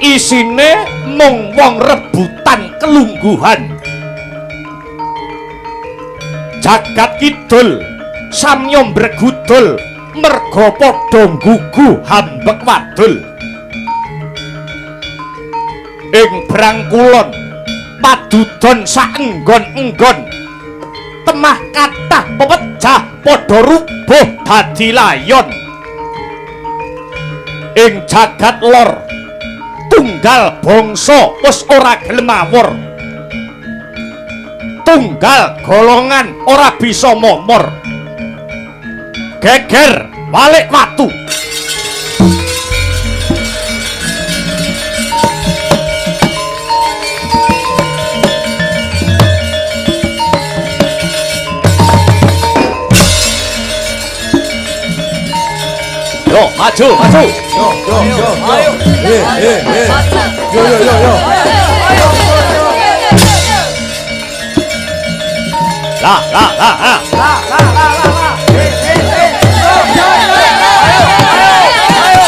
Isine mung wong rebutan kelungguhan. Jagat kidul samya mbregudul merga padha nggugu hambek wadul. Ing Brangkulon padudon saenggon-enggon temah kathah pepejah padha rubuh dadi layon. Ing jagat lor tunggal bangsa wis ora gelem awor, tunggal golongan ora bisa momor. Geger balik watu. Yo, maju, maju. Yo, yo, yo, yo. Eh, eh, eh. Yo, yo, yo, yo. La, la, la, la. La, la, la, la, la. Eh, eh, eh. Yo, yo, yo, yo. Ayo, ayo.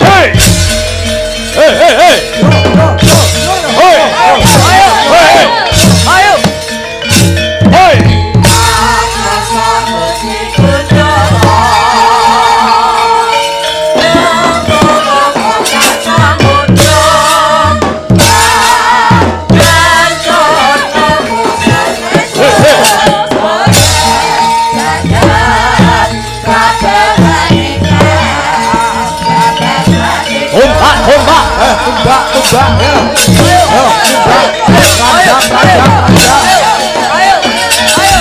Hey! Hey, hey, hey. Hey! Hey! Ayo. Hey! Tombak, tombak. Tumbak, tumbak. Yo, tumbak. Randap, randap, randap. Ayo, ayo.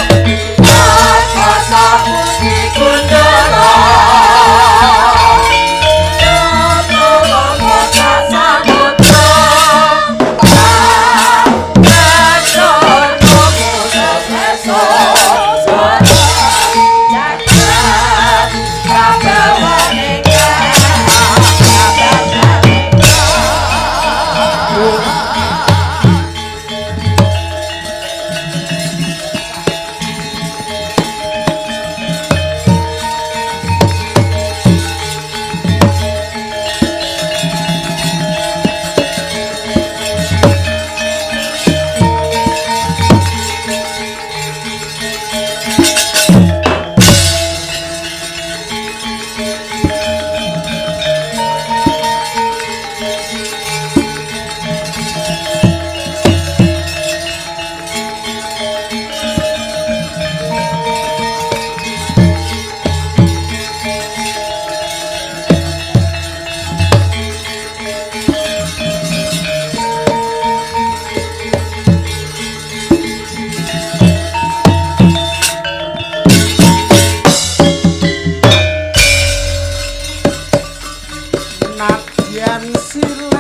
Nadyan silih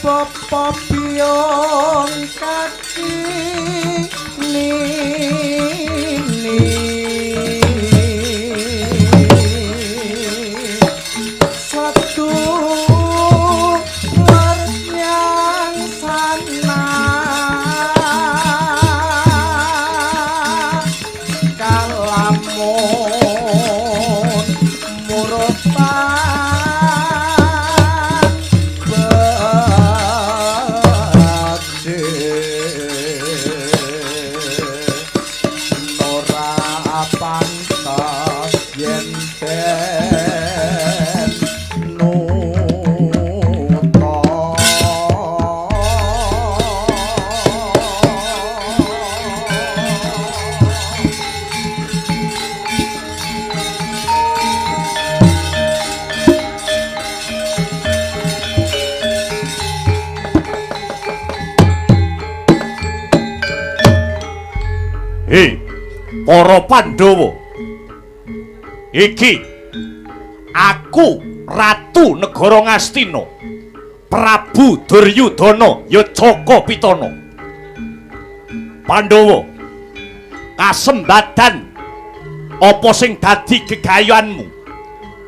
bapa biyong kaki nini sedulur yang sana kalamun murutan baje ora pantes yen den nuta. Hei, para Pandhawa. Iki aku Ratu Negara Ngastina, Prabu Duryudana ya Jaka Pitana. Pandhawa, kasembadan apa sing dadi gegayanmu?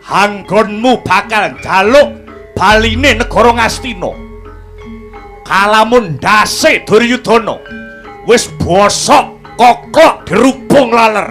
Hanggonmu bakal njaluk baline negara Ngastina. Kalamun ndase Duryudana wis bosok koklok dirubung laler.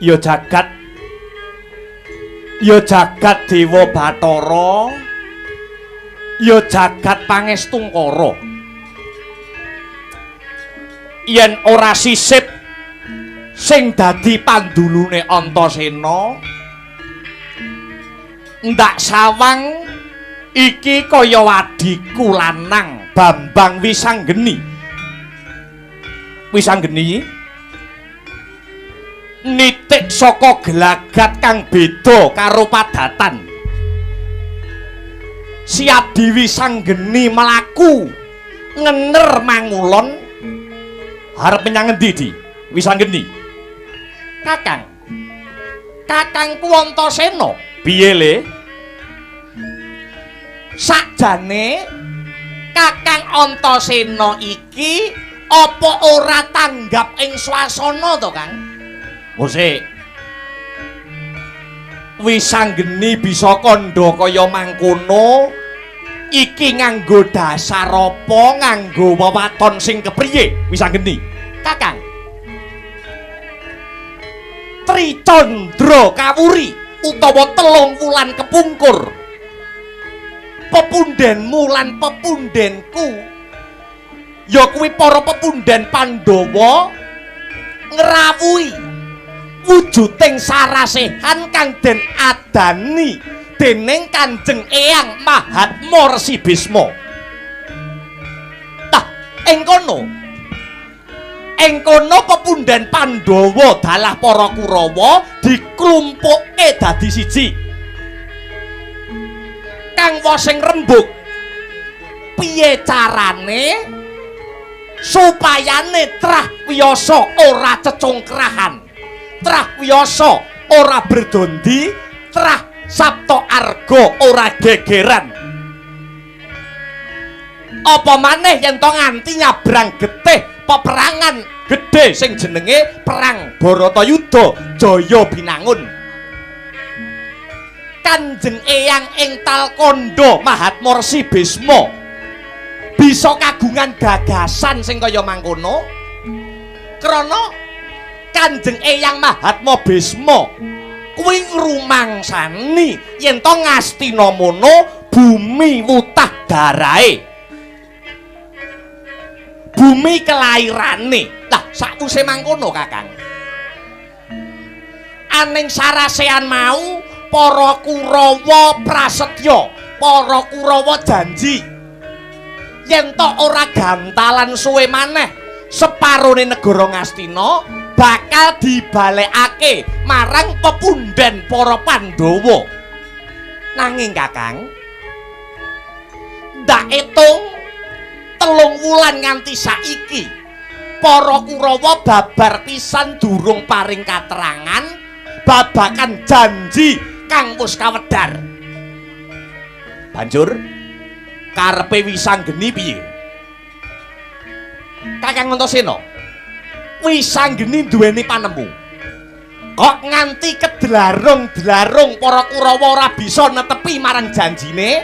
Ya jagat, ya jagat Dewa Bathara, ya jagat Pangestungkara. Yen ora sisip sing dadi pandulune Antasena, ndak sawang iki kaya adhiku lanang Bambang Wisanggeni. Wisanggeni nitik saka gelagat kang beda karo padatan. Siadi Wisanggeni mlaku ngener mangulon arep menyang endi Di Wisanggeni? Kakang, kakangku Antasena. Piye le? Sakjane Kakang Antasena iki apa ora tanggap ing swasana to, Kang? Musik Wisanggeni bisa kandha kaya mangkono iki nganggo dasar apa, nganggo wewaton sing kepriye Wisanggeni? Kakang, Tricandra kawuri utawa 3 wulan kepungkur, pepundhenmu lan pepundhenku ya kuwi para pepunden Pandhawa ngrawuhi wujuding sarasehan kang den adani dening Kanjeng Eyang Mahatma Resi Bisma. Tah, ing kono pepunden Pandhawa dalah para Kurawa diklumpukke dadi siji. Kang wosing rembug piye carane supayane trah wiyasa ora cecungkrahan, trah wiyasa ora berdondi, trah Sabta Arga ora gegeran. Apa maneh yen to nganti nyabrang getih peperangan gedhe sing jenenge Perang Bharatayuda Jaya Binangun. Kanjeng Eyang ing Talkandha Mahatma Resi Bisma bisa kagungan gagasan sing kaya mangkono krana Kanjeng Eyang Mahatma Bisma kuwi ngrumangsani yen to Ngastina mono bumi wutah darahe, bumi kelairane. Lah sakwise mangkono Kakang, aning sarasehan mau para Kurawa prasetya, para Kurawa janji yen to ora gantalan suwe maneh separone negara Ngastina bakal dibalekake marang pepunden para Pandhawa. Nanging Kakang, ndak etung 3 wulan nganti saiki para Kurawa babar pisan durung paring katerangan babakan janji kang wis kawedhar. Banjur karepe Wisanggeni piye? Kakang Antasena, Wisanggeni duweni panemu. Kok nganti kedlarung-dlarung para Kurawa ora bisa netepi marang janjine?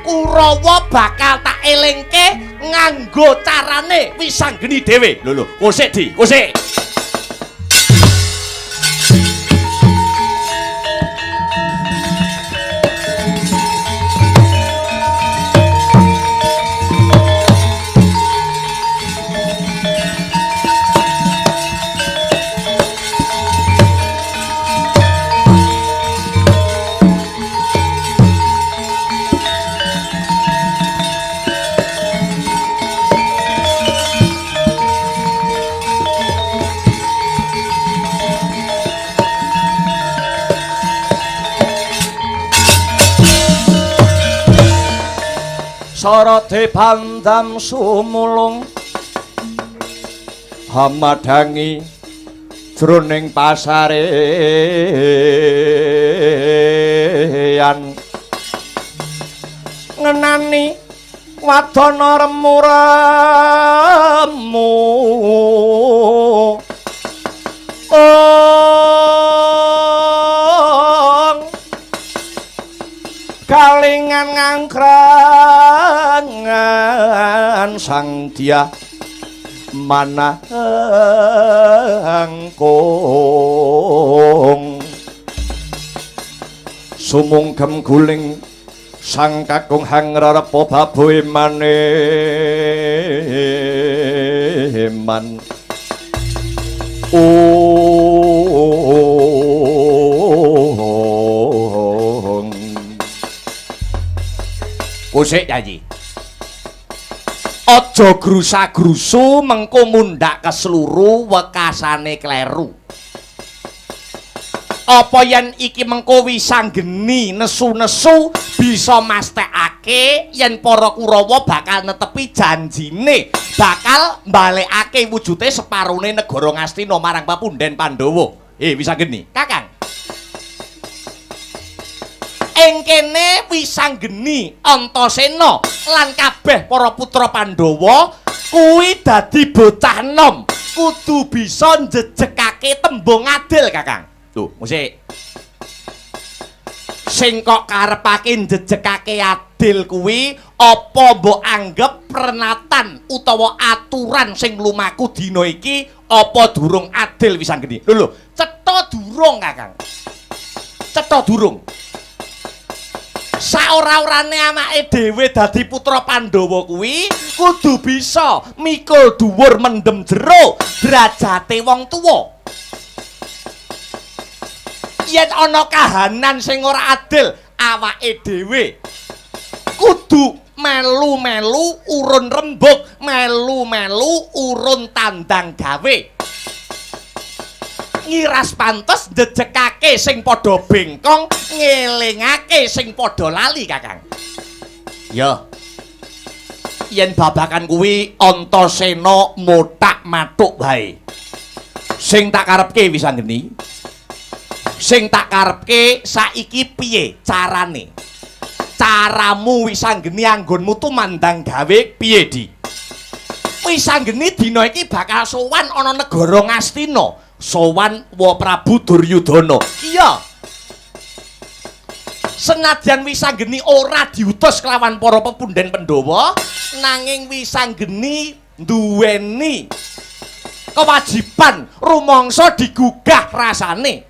Kurawa bakal tak elingke nganggo carane Wisanggeni dhewe. Lho lho, kosek di, kosek. Sarade pandam sumulung hamadangi jroning pasarean ngenani wadana remu-remu kalingan ngangkrangan sang dia manangkung sumungkem guling sang kakung hangrarepa babuhe maneman Kusik Yayi. Aja grusa-grusu mengko mundhak kesluru wekasane kleru. Apa yen iki mengko Wisanggeni nesu-nesu bisa mastekake yen para Kurawa bakal netepi janjine, bakal mbalekake wujude separone negara Ngastina marang pepunden Pandhawa. Wisanggeni, Kakang. Ing kene Wisanggeni, Antasena lan kabeh para putra Pandhawa kuwi dadi bocah enom, kudu bisa njejegake tembung adil, Kakang. Tuh, musik. Sing kok karepake njejegake adil kuwi apa mbok anggep prenatan utawa aturan sing lumaku dina iki apa durung adil Wisanggeni? Lho lho, cetha durung, Kakang. Cetha durung. Saora-orane anake dhewe dadi putra Pandhawa kuwi kudu bisa mikul dhuwur mendem jero derajate wong tuwa. Yen ana kahanan sing ora adil, awake dhewe kudu melu-melu urun rembug, melu-melu urun tandang gawe. Ngiras pantes njejegake sing padha bengkong, ngelingake sing padha lali, Kakang. Ya. Yen babakan kuwi Antasena mothak-mathuk wae. Sing tak karepke Wisanggeni, sing tak karepke saiki piye carane? Caramu Wisanggeni anggonmu tumandang gawe piye, Di? Wisanggeni dina iki bakal sowan ana negara Ngastina. Sowan wa Prabu Duryudana. Iya. Senadyan Wisanggeni ora diutus kelawan para pepunden Pandhawa, nanging Wisanggeni duweni kewajiban rumangsa digugah rasane.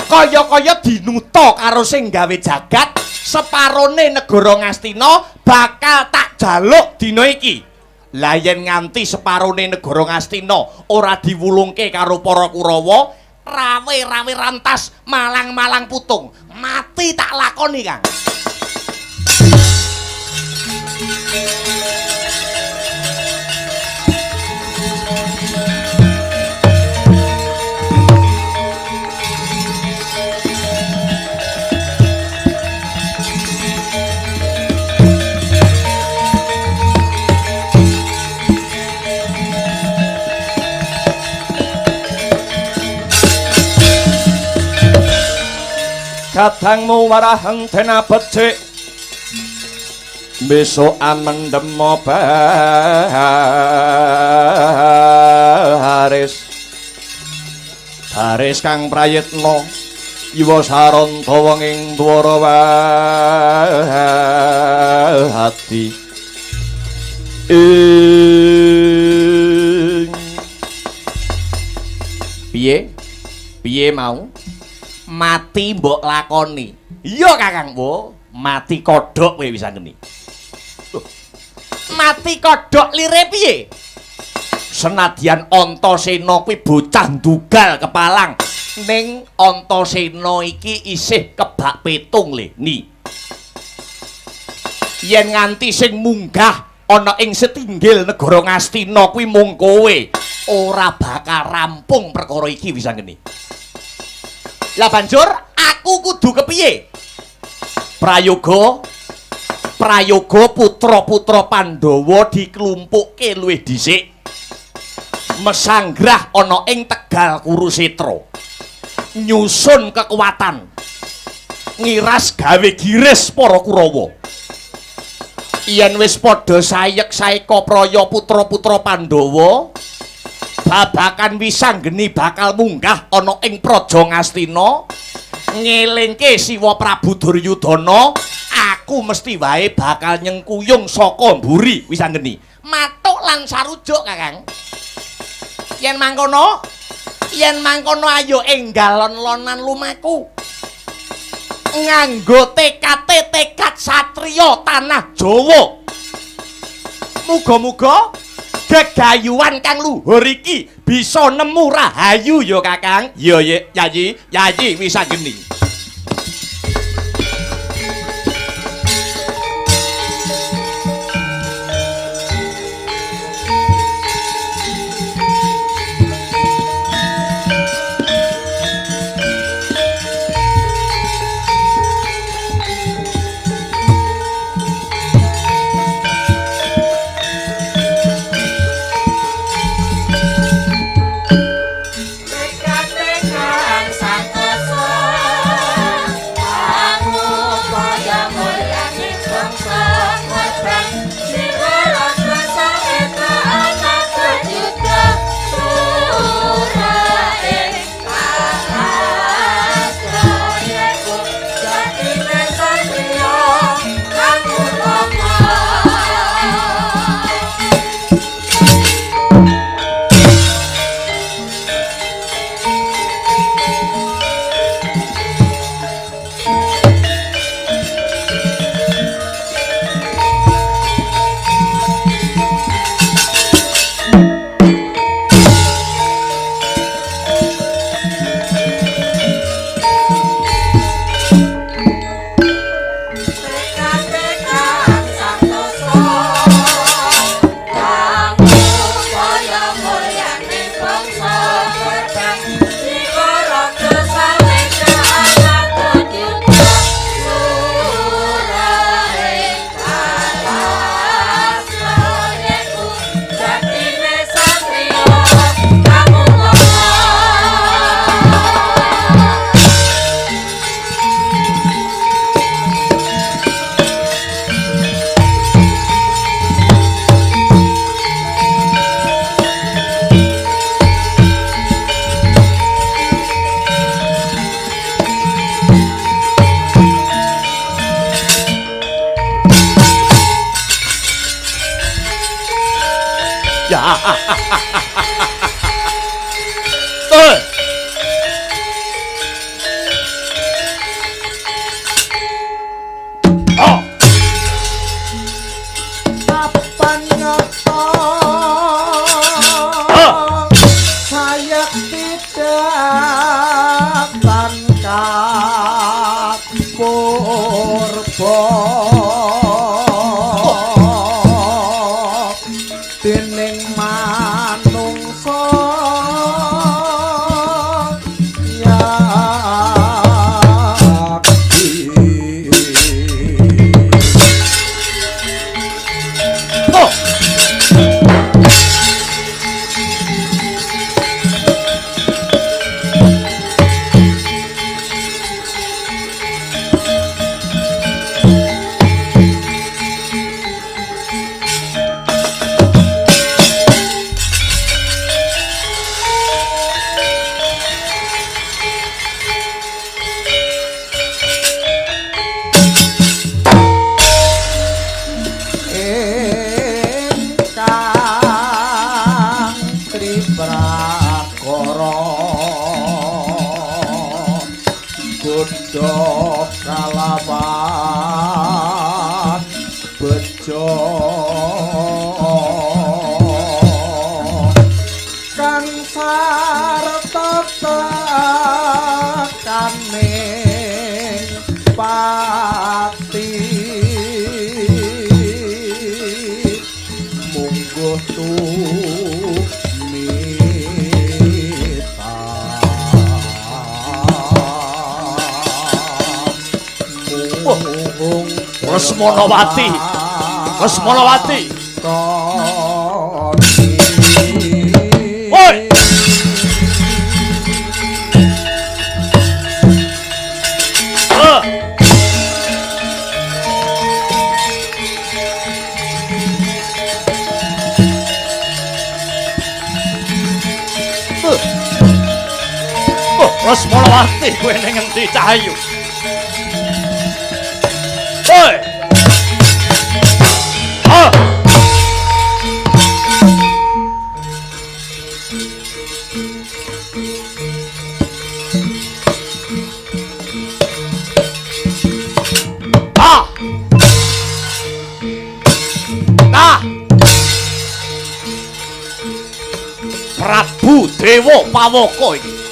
Kaya-kaya dinuta karo sing gawe jagat, separone negara Ngastina bakal tak jaluk dina iki. Lah yen nganti separone negara Ngastina ora diwulungke karo para Kurawa, rawe-rawe rantas, malang-malang putung, mati tak lakoni, Kang. Kadangmu warahen dena becik besok amendemo baris baris kang prayitna iwa saranta wong ing Dwarawati ing piye piye mau mati mbok lakoni. Iya Kakang, wo mati kodhok kowe bisa ngene. Mati kodhok lire piye? Senadyan Antasena kuwi bocah ndugal kepalang, ning Antasena iki isih kebak petung le. Ni. Yen nganti sing munggah ana ing setinggil negara Ngastina kuwi mung kowe, ora bakal rampung perkara iki bisa ngene. Lah banjur aku kudu kepiye? Prayoga prayoga putra-putra Pandhawa diklumpukke luwih dhisik mesanggrah ana ing Tegal Kurusetra, nyusun kekuatan ngiras gawe giris para Kurawa. Yen wis padha sayek-sayeka praya putra-putra Pandhawa, babakan Wisanggeni bakal munggah ana ing Praja Ngastina ngelingke Siwa Prabu Duryudana. Aku mesti wae bakal nyengkuyung saka mburi Wisanggeni. Matuk lan sarujuk Kakang. Yen mangkono, yen mangkono ayo enggal lon-lonan lumaku. Nganggo tekate tekad satriya tanah Jawa. Muga-muga gegayuhan kang luhur iki bisa nemu rahayu ya Kakang. Ya Yayi, Yayi Wisanggeni. Bathara godha kalawan bejo kang sarta tekaning pati mungguh Lesmanawati, Lesmanawati. Woi. Oh, Lesmanawati kowe ning ngendi Cahayu? Woi. Ah. Ah. Nah. Prabu Dewa Pawaka iki.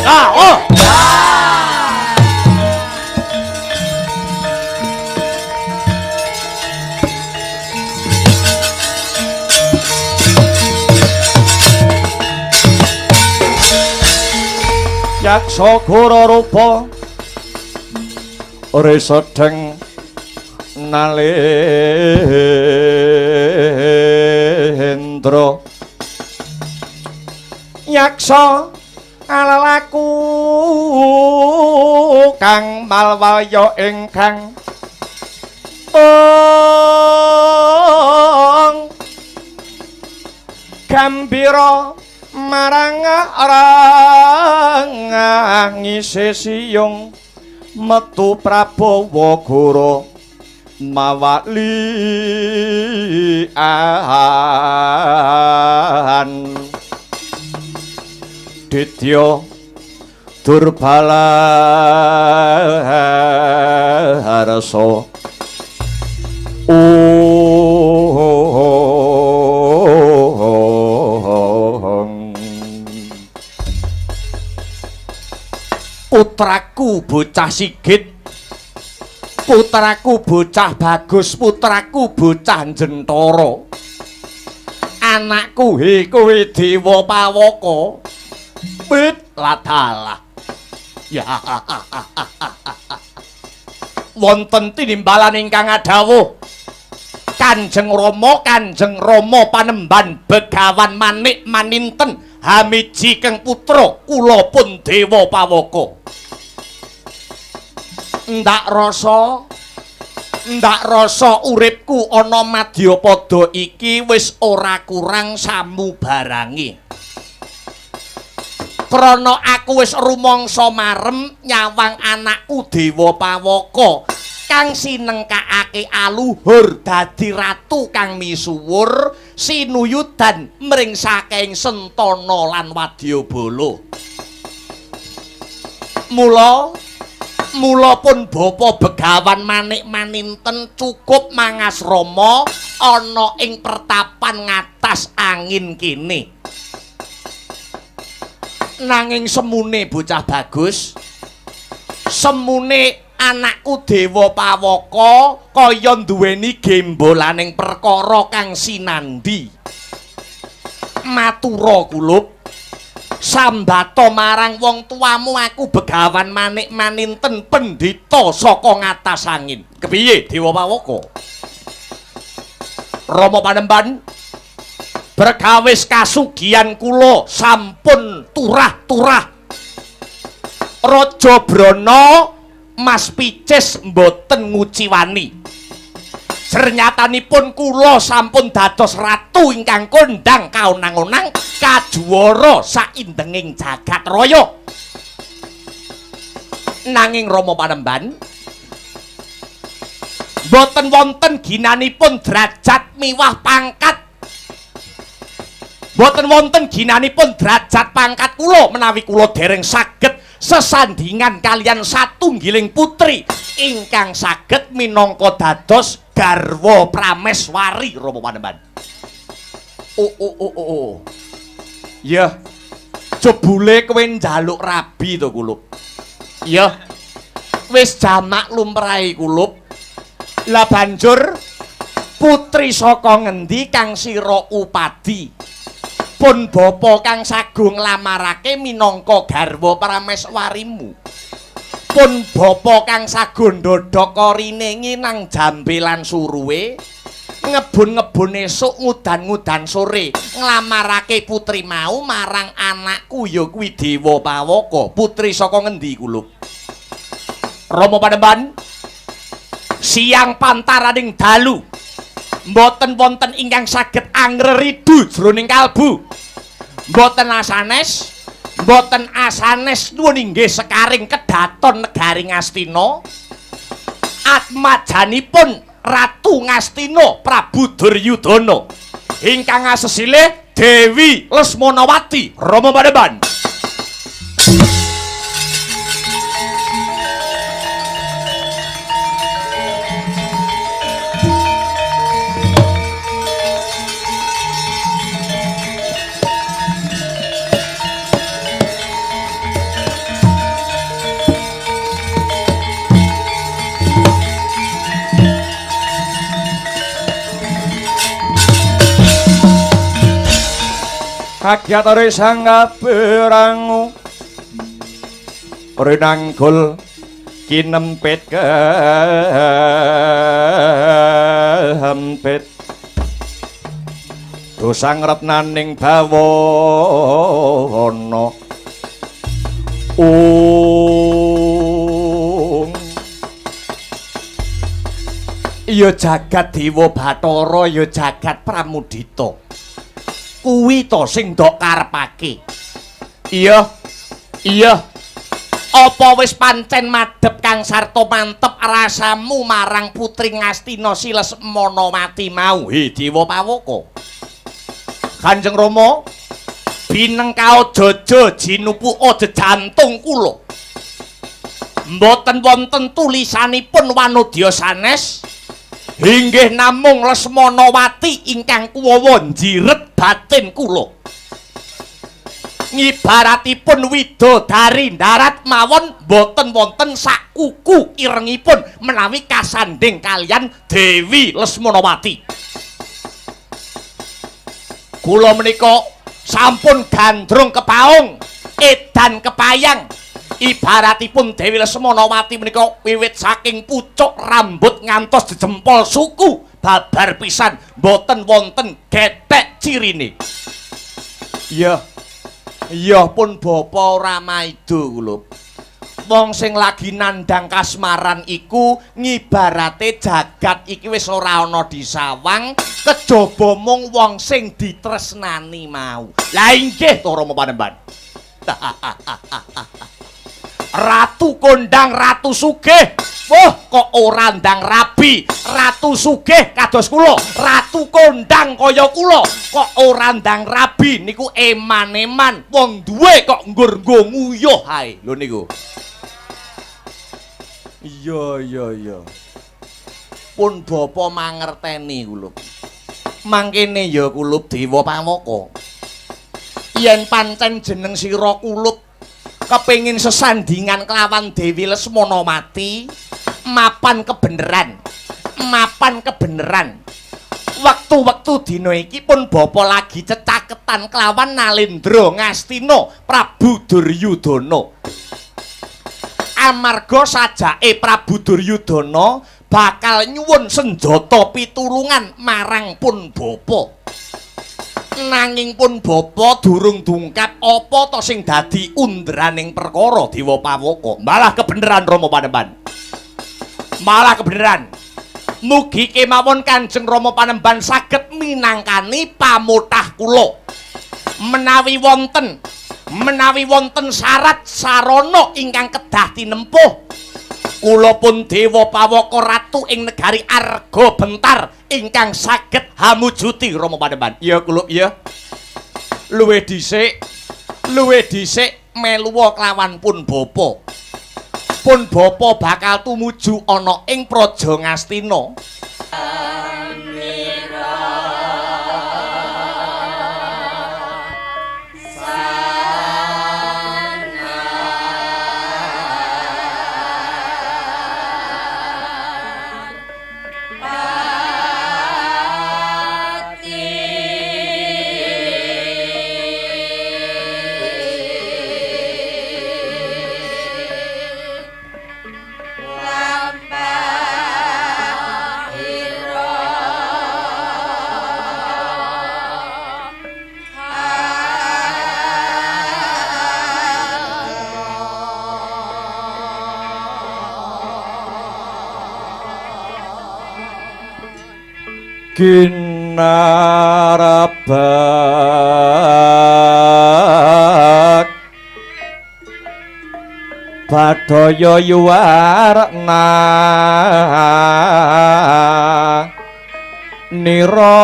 Ah, oh. Yaksa gora rupa resedeng nalendra yaksa alalaku kang malwaya ingkang ong gambira marang rangise siyung metu Prabawa Gora mawalian Ditya Durbala harsa putraku bocah Sigit, putraku bocah Bagus, putraku bocah Jentara, anakku he kowe Dewa Pawaka. Wit ladalah ya wonten tinimbalan ingkang adhawuh Kanjeng Rama, Kanjeng Rama panemban Begawan Manik Maninten Hamiji keng putra kula pun Dewa Pawaka. Ndak rasa uripku ana madyapada iki wis ora kurang samubarange. Krana aku wis rumangsa marem nyawang anakku Dewa Pawaka kang sinengkakake aluhur dadi ratu kang misuwur sinuyudan mring saking sentana lan wadyabala. Mula pun Bapa Begawan Manik Maninten cukup mangasrama ana ing pertapan ngatas angin kene. Nanging semune bocah Bagus, semune anakku Dewa Pawaka kaya nduweni gembolaning perkara kang sinandi. Matura kulup, sambata marang wong tuamu aku Begawan Manik Maninten pendhita saka ngatas angin. Kepiye Dewa Pawaka? Rama panemban, berkawis kasugihan kula sampun turah-turah. Raja Brana Mas Picis mboten nguciwani. Sernyatanipun kula sampun dados ratu ingkang kondang kaonang-onang kajuwara saindenging jagat raya. Nanging Rama panemban mboten wonten ginanipun derajat miwah pangkat. Mboten wonten ginanipun derajat pangkat kula menawi kula dereng saged sesandingan kalian satunggiling putri ingkang saged minangka dados garwa prameswari. Rama panemban. Oh oh oh oh. Ya. Jebule kowe njaluk rabi to kulup. Ya. Wis jamak lumrahe kulup. Lah banjur putri saka ngendi kang sira upadi? Pun bapa kang sagung nglamarake minangka garwa prameswarimu. Pun bapa kang sagung ndodhok korine nginang jambe lan suruwe, ngebun-ngebun esuk ngudan-ngudan sore nglamarake putri mau marang anakku ya kuwi Dewa Pawaka. Putri saka ngendi kulup? Rama panemban, siang pantaraning dalu mboten wonten ingkang saged angreridu jroning kalbu. Mboten asanes, mboten asanes nuwun inggih sekaring kedaton negari Ngastina. Atmajanipun Ratu Ngastina Prabu Duryudana ingkang asesile Dewi Lesmanawati. Rama panemban. Kagyatare sang kaberangu rinanggul kinempit kehempit dosang retnaning bawana. Ung ya jagat Dewa Bathara ya jagat Pramudita. Kuwi to sing ndok karepake. Iya. Iya. Apa wis pancen madhep Kang Sarto mantep rasamu marang putri Ngastina si Lesmanawati mau? He Dewa Pawaka. Kanjeng Rama binengkao jaja jinupuka jejantung kula. Mboten wonten tulisanipun wanodya sanes. Inggih namung Lesmanawati ingkang kuwawa njiret batin kula. Ngibaratipun widodari ndarat mawon boten wonten sakuku irengipun menawi kasandhing kaliyan Dewi Lesmanawati. Kula menika sampun gandrung kepaung, edan kepayang. Ibaratipun Dewi Lesmanawati menika wiwit saking pucuk rambut ngantos jejempol suku babar pisan boten wonten gethek cirine. Iya. Iya pun bapa ora maido kula. Wong sing lagi nandhang kasmaran iku ngibarate jagat iki wis ora ana disawang kejaba mung wong sing ditresnani mau. Lah inggih to Rama Panembahan. Ratu kondang, ratu sugih. Wah, kok ora ndang rabi. Ratu sugih kados kula, ratu kondang kaya kula, kok ora ndang rabi niku eman-eman. Wong duwe kok nggur-nggo nguyuh ae. Lho niku. Iya, iya, iya. Pun bapa mangerteni kula. Mangkene ya kulup Dewa Pawaka. Yen pancen jeneng sira kulup kepengin sesandingan kelawan Dewi Lesmanawati, mapan kebeneran, mapan kebeneran. Wektu-wektu dina iki pun bapa lagi cecaketan kelawan Nalendra Ngastina Prabu Duryudana. Amarga sajake Prabu Duryudana bakal nyuwun senjata pitulungan marang pun bapa. Nanging pun bapa durung dungkap apa to sing dadi undraning perkara Dewa Pawaka. Malah kebeneran Rama Panembahan. Malah kebeneran. Mugi kemawon Kanjeng Rama Panembahan saged minangkani pamotah kula. Menawi wonten syarat sarana ingkang kedah tinempuh, kula pun Dewa Pawaka ratu ing negari Arga Bentar ingkang saged hamujuti Rama Panembahan. Iya kula, iya. Luwih dhisik meluwa kelawan pun bapa. Pun bapa bakal tumuju ana ing Praja Ngastina. Kinarabak Badaya yuwarna nira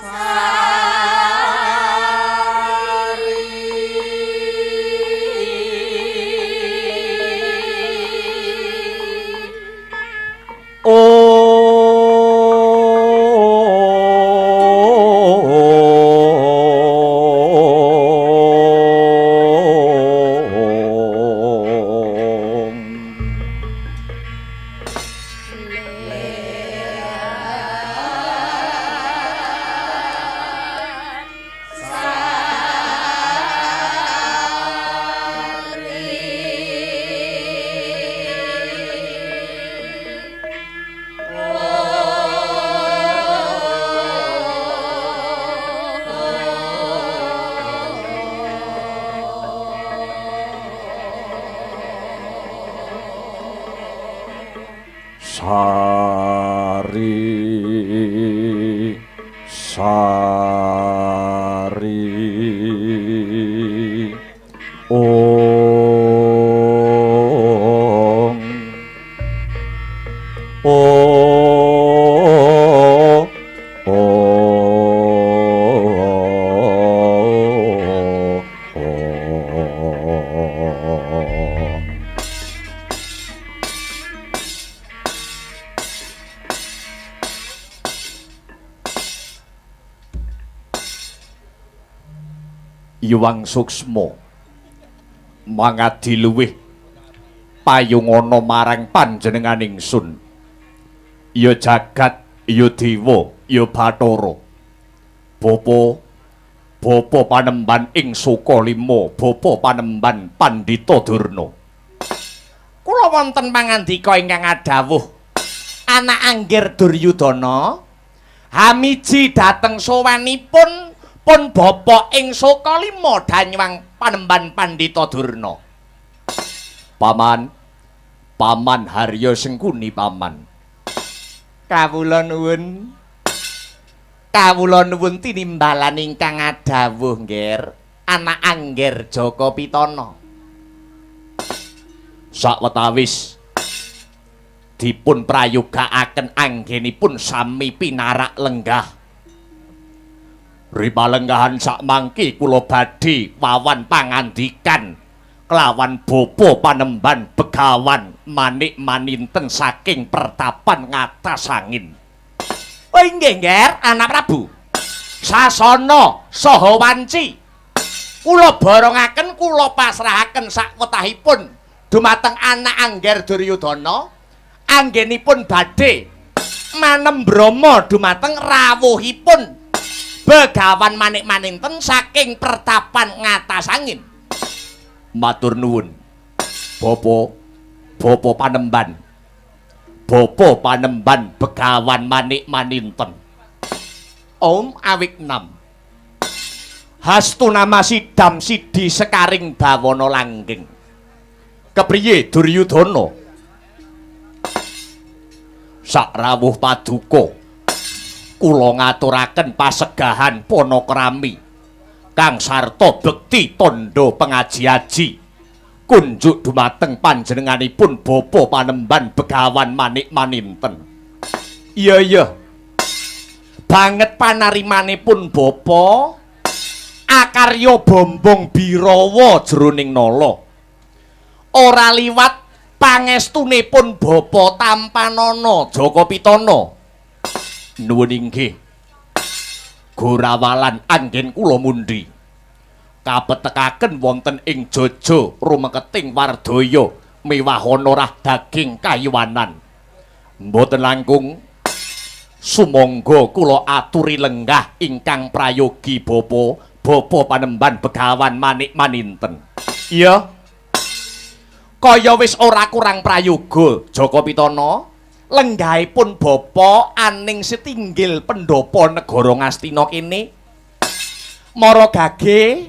Sari. Hari. Om Om Om. Yuwang Suksma mangadi luwih payungana marang panjenengan ingsun. Ya jagat, ya dewa, ya bathara. Bapa, bapa panemban ing Sukalima, bapa panemban Pandhita Durna. Kula wonten pangandika ingkang adhawuh anak Angger Duryudana hamiji dhateng sowanipun pun bapa ing Sukalima danywang panemban Pandhita Durna. Paman, Paman Harya Sengkuni paman. Kawula nuwun. Kawula nuwun tinimbalan ingkang adhawuh, Ngger. Anak Angger Jaka Pitana. Sawetawis dipun prayogakaken anggenipun sami pinarak lenggah. Ripalenggahan sakmangke kula badhe wawan pangandikan kelawan bapa panemban Begawan Manik Maninten saking pertapan Ngatasangin. Oh inggih, Ngger, anak Prabu. Sasana saha wanci kula borongaken, kula pasrahaken sakwetahipun dumateng anak Angger Duryudana anggenipun badhe manembrama dumateng rawuhipun Begawan Manik Maninten saking pertapan Ngatasangin. Matur nuwun Bapa, Bapa panemban, Bapa panemban Begawan Manik Maninten. Om awik nam hastunama sidam sidi sekaring bawana langgeng. Kepriye Duryudana? Sakrawuh paduka kula ngaturaken pasegahan panakrami kang sarta bekti tandha pengaji-aji kunjuk dumateng panjenenganipun bapa panemban Begawan Manik Maninten. Iya iya, banget panarimanipun bapa akarya bombong birawa jroning nala. Ora liwat pangestunipun bapa tampanana Jaka Pitana. Nuwun inggih gorawalan anggen kula mundhi kapetekaken wonten ing Jojo rumeketing wardaya miwahana rah daging kayuwanan. Mboten langkung sumangga kula aturi lenggah ingkang prayogi bapa, bapa panemban Begawan Manik Maninten. Iya, kaya wis ora kurang prayoga Jaka Pitana. Lenggahipun bapa aning setinggil pendhapa negara Ngastina kene. Mara gage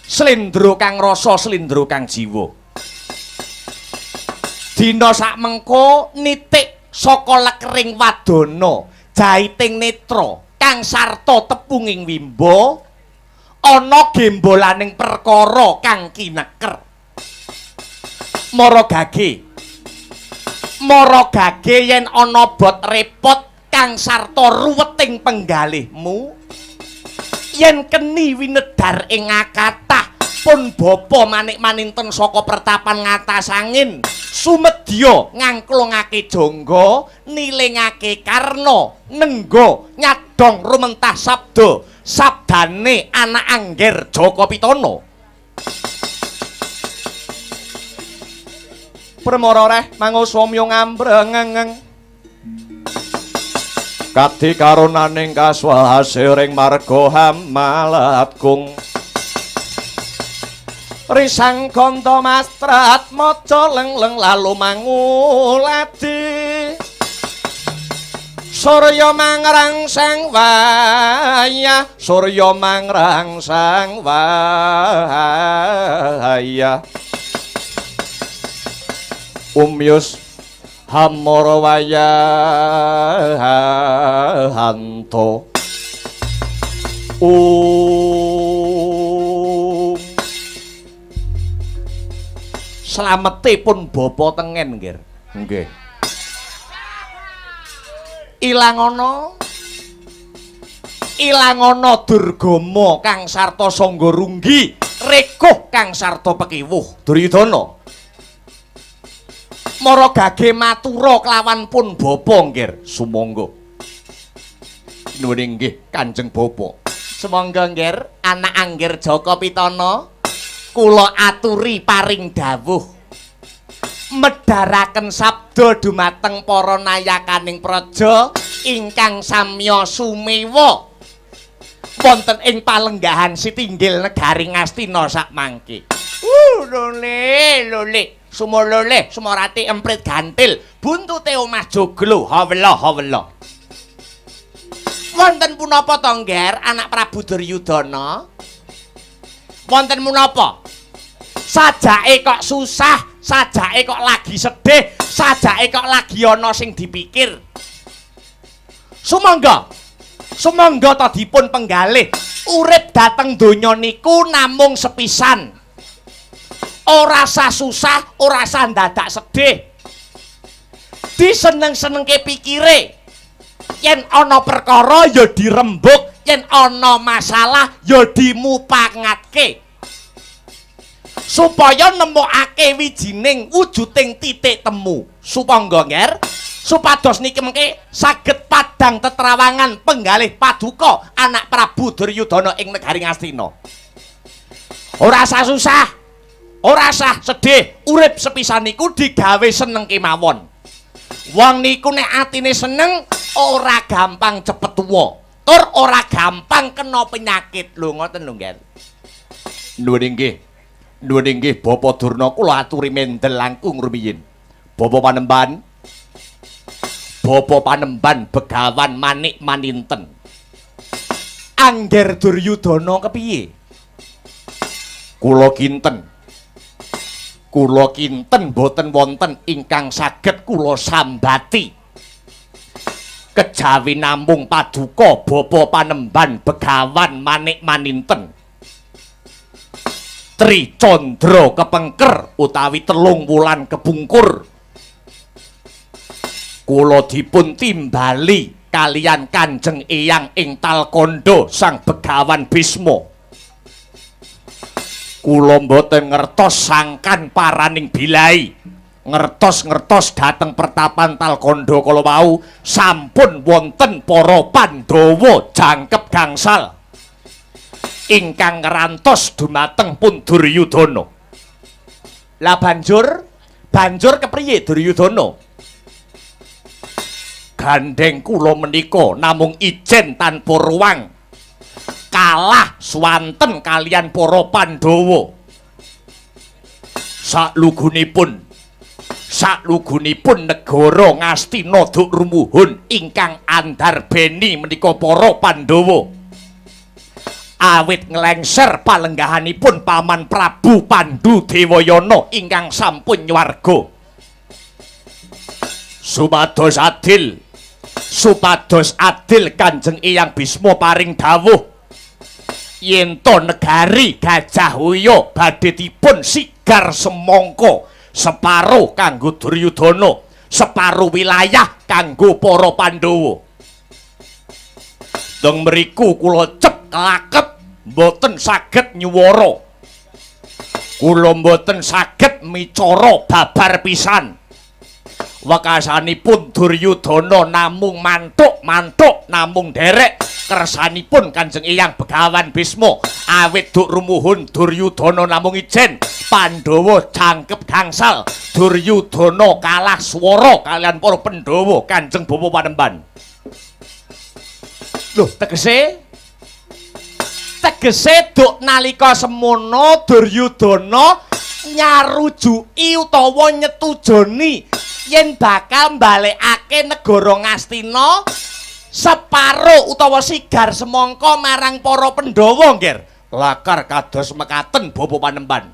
slendro kang rasa, slendro kang jiwa. Dina sakmengko nitik saka lekering wadana jaiting netra kang sarta tepunging wimba ana gembolaning perkara kang kineker. Mara gage, mara gage yen ana bot repot kang sarta ruweting penggalihmu, yen keni winedhar ing akatah pun bapa Manik Maninten saka pertapan Ngatasangin sumedya ngangklungake jangga nilingake karna nengga nyadong rumentah sabda sabdane anak Angger Jaka Pitana. Permara reh mangusomyo ngambrengeng Kadi karunaning kaswasiring marga hamalatgung risang ganda mastrat maca lengleng lalu manguladi surya mangrangsang wayah, surya mangrangsang wayah umyus hamara wayahanto. Slamete pun bapa tengen, nggih. Nggih. Ilangono Ilangono Durgama kang sarta sangga runggi, rekuh kang sarta pekiwuh. Duryudana. Mara gage matura kelawan pun bapa, nggih. Sumangga. Nuwun inggih Kanjeng Bapa. Sumangga, nggih, anak Angger Jaka Pitana, kula aturi paring dawuh. Medharaken sabda dumateng para nayakaning praja ingkang samya sumewa wonten ing palenggahan sitinggil negari Ngastina sakmangke. Lole lole sumolole sumorati emprit gantil buntute omah joglo hawela hawela. Wonten punapa to, Ngger, anak Prabu Duryudana? Wonten punapa? Sajake kok susah, sajake kok lagi sedih, sajake kok lagi ana sing dipikir. Sumangga. Sumangga ta dipun penggalih, urip dateng donya niku namung sepisan. Ora sah susah, ora sah ndadak sedih. Diseneng-senengke pikire. Yen ana perkara ya dirembuk, yen ana masalah ya dimupangatke. Supaya nemokake wijining wujuding titik temu. Supangga, Ngger, supados niki mengke saged padhang tetrawangan penggalih paduka anak Prabu Duryudana ing negari Ngastina. Ora sah susah, ora sah sedih, urip sepisan niku digawe seneng kemawon. Wong niku nek atine seneng ora gampang cepet tuwa, tur ora gampang kena penyakit. Lho ngoten lho, Ngger. Nuwun inggih. Nuwun inggih Bapak Durna, kula aturi mendel langkung rumiyin. Bapak Panembahan. Bapak Panembahan Begawan Manik Maninten. Angger Duryudana kepiye? Kula kinten. Kula kinten boten wonten ingkang saged kula sambati. Kejawi namung paduka Bapak Panembahan Begawan Manik Maninten. Tri Candra kepengker utawi 3 wulan kepungkur. Kula dipun timbali kalian Kanjeng Eyang ing Talkandha Sang Begawan Bisma. Kula mboten ngertos sangkan paraning bilai. Ngertos-ngertos dhateng pertapan Talkandha kala wau sampun wonten para Pandhawa jangkep gangsal ingkang ngrantos dumateng pun Duryudana. Lah banjur kepriye Duryudana? Gandeng kula menika namung ijen tanpa ruang. Kalah swanten kalian para Pandhawa. Saklugunipun negara Ngastina duk rumuhun ingkang andarbeni menika para Pandhawa. Awit nglengser palenggahanipun Paman Prabu Pandu Dewayana ingkang sampun nyuwarga. Supados adil Kanjeng Eyang Bisma paring dawuh yen to negari Gajah Waya badhe dipun sigar semangka separo kanggo Duryudana, separo wilayah kanggo para Pandhawa. Teng mriku kula cep kelakep mboten saged nyuwara. Kula mboten saged micara babar pisan. Wekasanipun Duryudana namung mantuk-mantuk namung derek kersanipun Kanjeng Eyang Begawan Bisma. Awit duk rumuhun Duryudana namung ijen, Pandhawa jangkep gangsal. Duryudana kalah swara kalian para Pandhawa Kanjeng Bapa Panembahan. Loh, tegese duk nalika semono Duryudana nyarujuki utawa nyetujoni yen bakal mbalekake negara Ngastina separo utawa sigar semangka marang para Pandhawa, Ngger. Lakar kados mekaten Bapa Panembahan.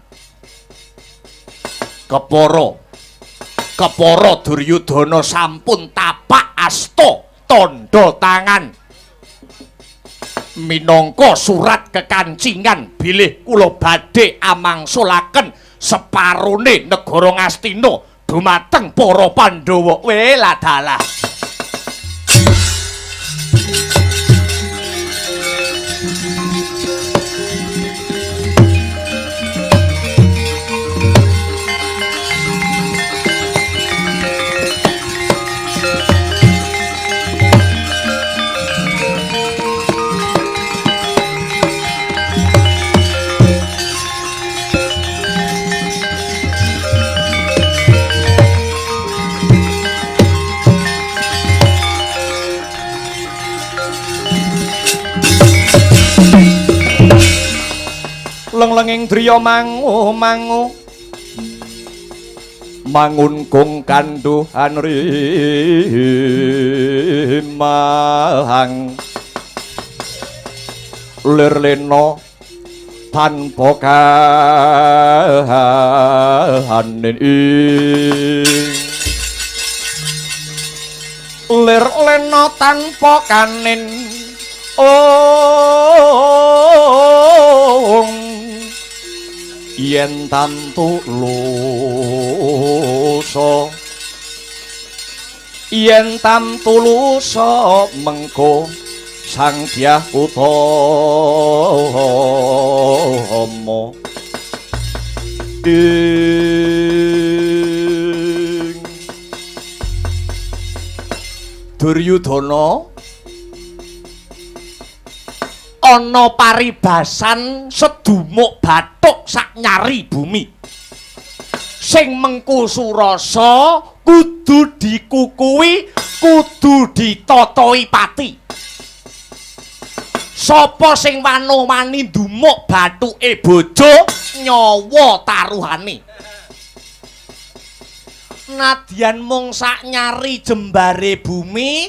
Kepara Duryudana sampun tapak asta tandha tangan minangka surat kekancingan bilih kula badhe amangsulaken Separone negara Ngastina dumateng para Pandhawa. Weh ladalah. Leng-lenging driya mangu mangu mangun kung kanduhan rimang lir lena tanpa kahanin ing lir lena tanpa kanin ong yen tantu lusa yen tantu lusa mengko Sang Dyah Utama ing Duryudana ana paribasan sedumuk bathuk sak nyari bumi sing mengku surasa kudu dikukuhi, kudu ditotoi pati. Sapa sing wano-wani ndumuk bathuke bojo nyawa taruhane. Nadyan mung sak nyari jembare bumi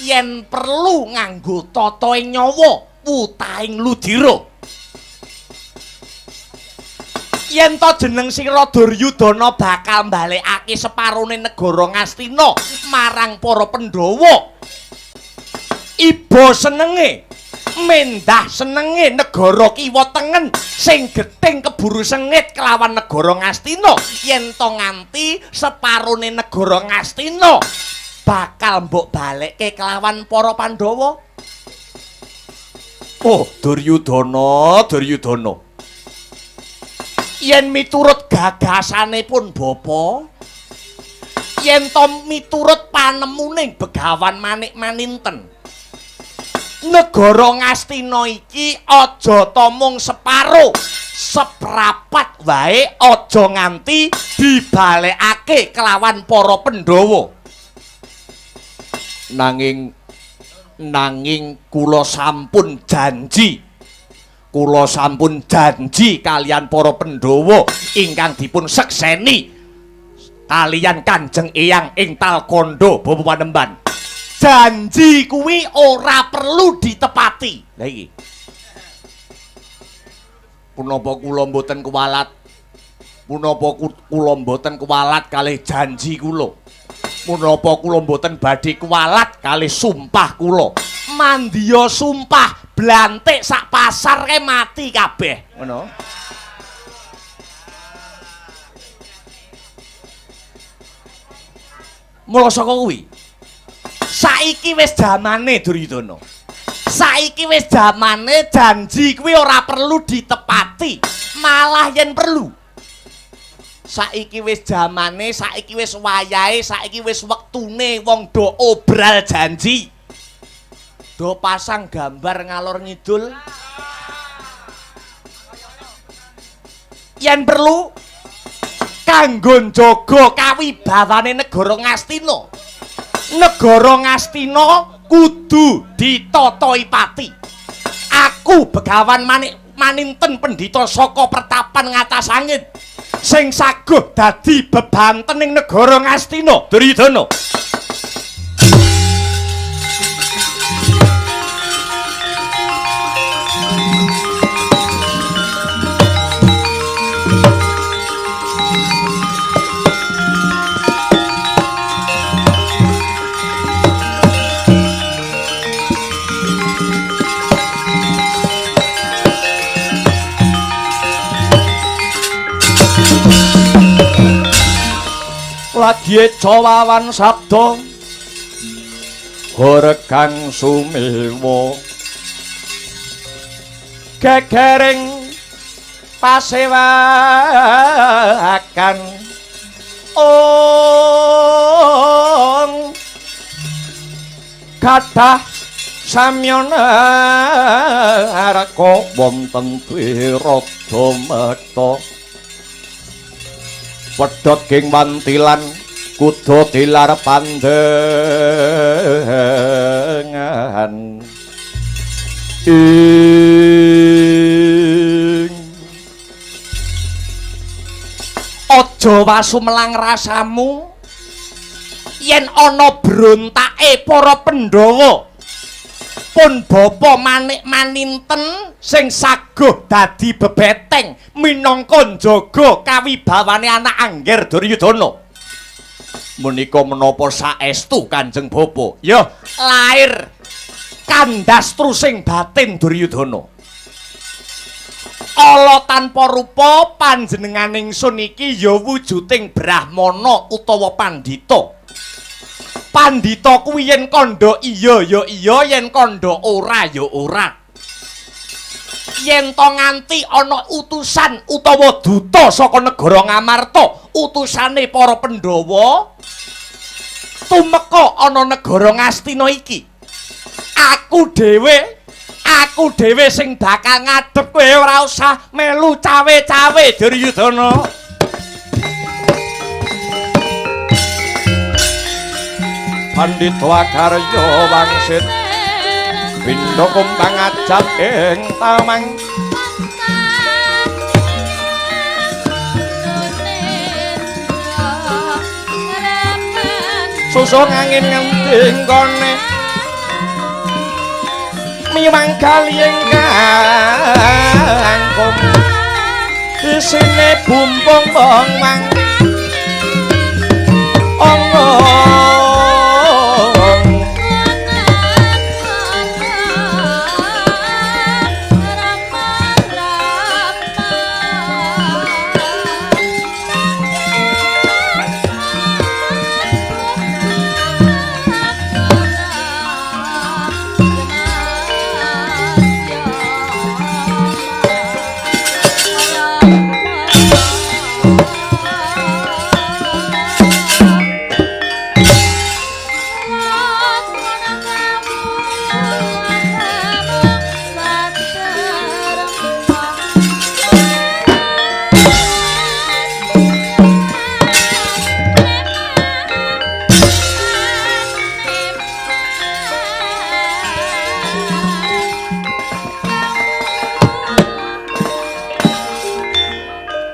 yen perlu nganggo totoe nyawa wutahing ludira. Yen to jeneng sira Duryudana bakal mbalekake separone negara Ngastina marang para Pandhawa. Iba senenge, mendah senenge negara kiwa tengen sing gething keburu sengit kelawan negara Ngastina. Yen to nganti separone negara Ngastina bakal mbok balekke kelawan para Pandhawa. Oh, Duryudana, Duryudana. Yen miturut gagasanipun bapa, yen to miturut panemuning Begawan Manik Maninten, negara Ngastina iki aja ta mung separo, seprapat wae aja nganti dibalekake kelawan para Pandhawa. Nanging kula sampun janji. Kula sampun janji kalian para Pandhawa ingkang dipun sekseni kalian Kanjeng Eyang ing Talkandha Bapa Panemban. Janji kuwi ora perlu ditepati. Lha iki. Punapa kula mboten kuwalat? Punapa kula mboten kuwalat kalih janji kula? Punapa kula mboten badhe kuwalat kalih sumpah kula? Mandya sumpah blantik sak pasar kae mati kabeh. Ngono. Mula saka kuwi saiki wis jamane Duryudana. Saiki wis jamane janji kuwi ora perlu ditepati, malah yen perlu. Saiki wis jamane, saiki wis wayahe, saiki wis wektune wong do obral janji. Do pasang gambar ngalor ngidul. Yen perlu kanggo njaga kawibawane negara Ngastina. Negara Ngastina kudu ditotoi pati. Aku Begawan Manik Maninten pendhita saka pertapan ngatas angin sing saguh dadi bebantening negara Ngastina. Duryudana. Lagi eca wawan sabda Horegang sumewa gegering pasewakan ong kathah samyana arka wonten Wirada Mekta pedhot ging wantilan kuda tilar pandengan ing aja wasumelang rasamu yen ana brontake para Pandhawa pun bapa manik maninten sing saguh dadi bebeteng minangka njaga kawibawane anak Angger Duryudana. Menika menapa saestu Kanjeng Bapa? Ya, lair kandas trusing batin Duryudana. Ala tanpa rupa panjenengan ingsun iki ya wujuding brahmana utawa pandhita. Pandhita kuwi yen kandha iya ya iya, yen kandha ora ya ora. Yen to nganti ana utusan utawa duta saka negara Ngamarta, utusane para Pandhawa tumeka ana negara Ngastina iki. Aku dhewe sing bakal ngadhep kowe ora usah melu cawe-cawe Duryudana. Pandhita Akarya wangsit pindha kumpang ajab ing tamang susung angin ngendi nggone miwang kali ingkang isine bumbung mang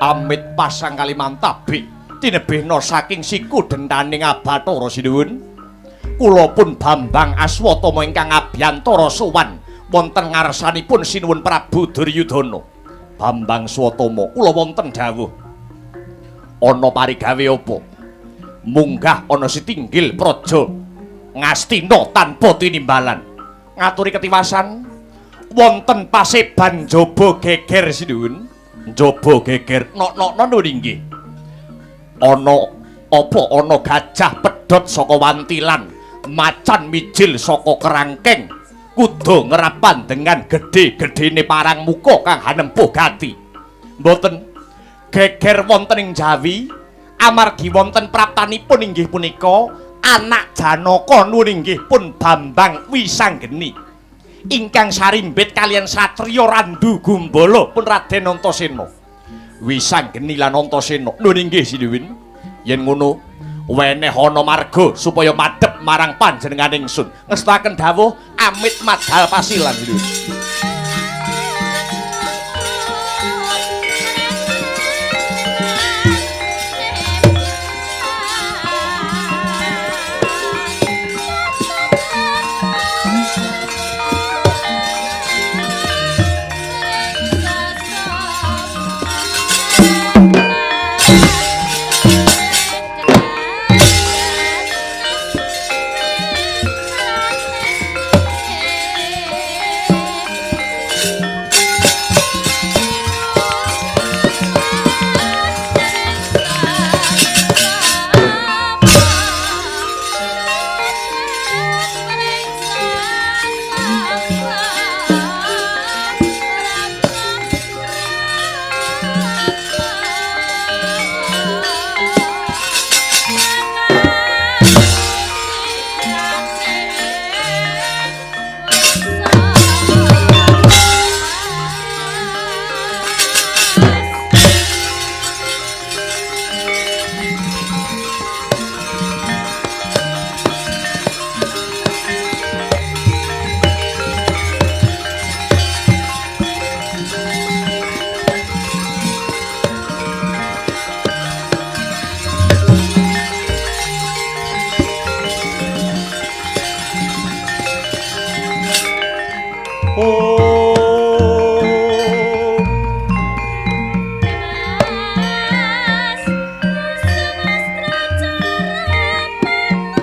amit pasang Kalimantabi tinebihna saking siku dentaning Abathara sinuwun. Kula pun Bambang Aswatama ingkang abiyantara sowan wonten ngarsanipun Sinuwun Prabu Duryudana. Bambang Swatama, kula wonten dawuh. Ana parigawe apa? Munggah ana sitinggil praja Ngastina tanpa tinimbalan. Ngaturi ketiwasan wonten paseban jaba geger sinuwun. Njaba geger nok-nokno nuwun inggih. Ana apa ana gajah pedhot saka wantilan, macan mijil saka kerangkeng, kuda ngerap dengan gedhe-gedhene parang muka kang hanempuh gati. Mboten geger wonten ing Jawi amargi wonten praptanipun inggih punika anak Janaka nuwun inggih pun Bambang Wisanggeni ingkang sarimbit kaliyan satriya Randu Gumbala pun Raden Antasena. Wisanggeni lan Antasena nuwun inggih sinuwun. Yen ngono weneh ana marga supaya madhep marang panjenengan ingsun. Ngestakaken dawuh amit madal pasilan sinuwun.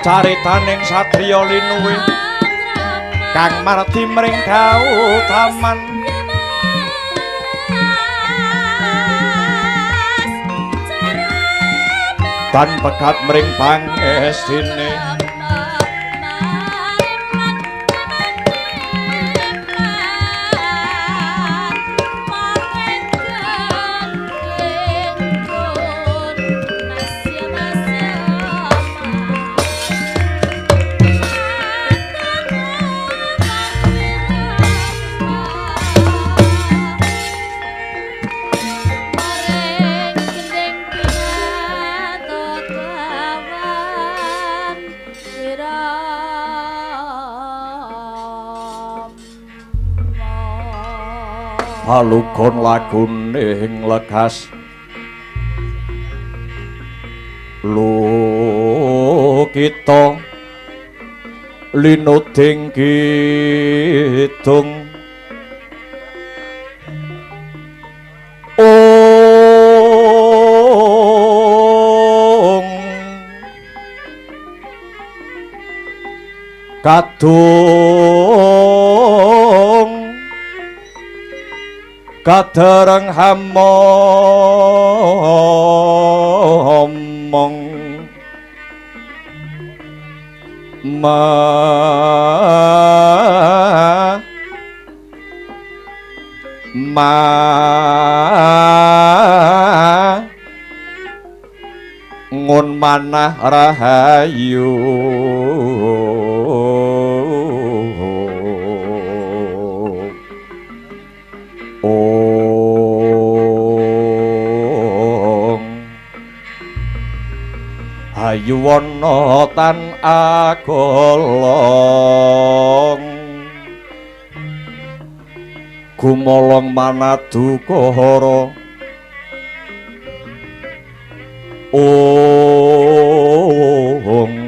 Caritaning satriya linuwih kang mardi mring kautaman tan pegat mring pangestine. Alugon lagune ing legas lukita linuding kidung ong kadung kadereng hamomong ma ma ngun manah rahayu. Hayuwana tan agolong gumolong manadukara ong ong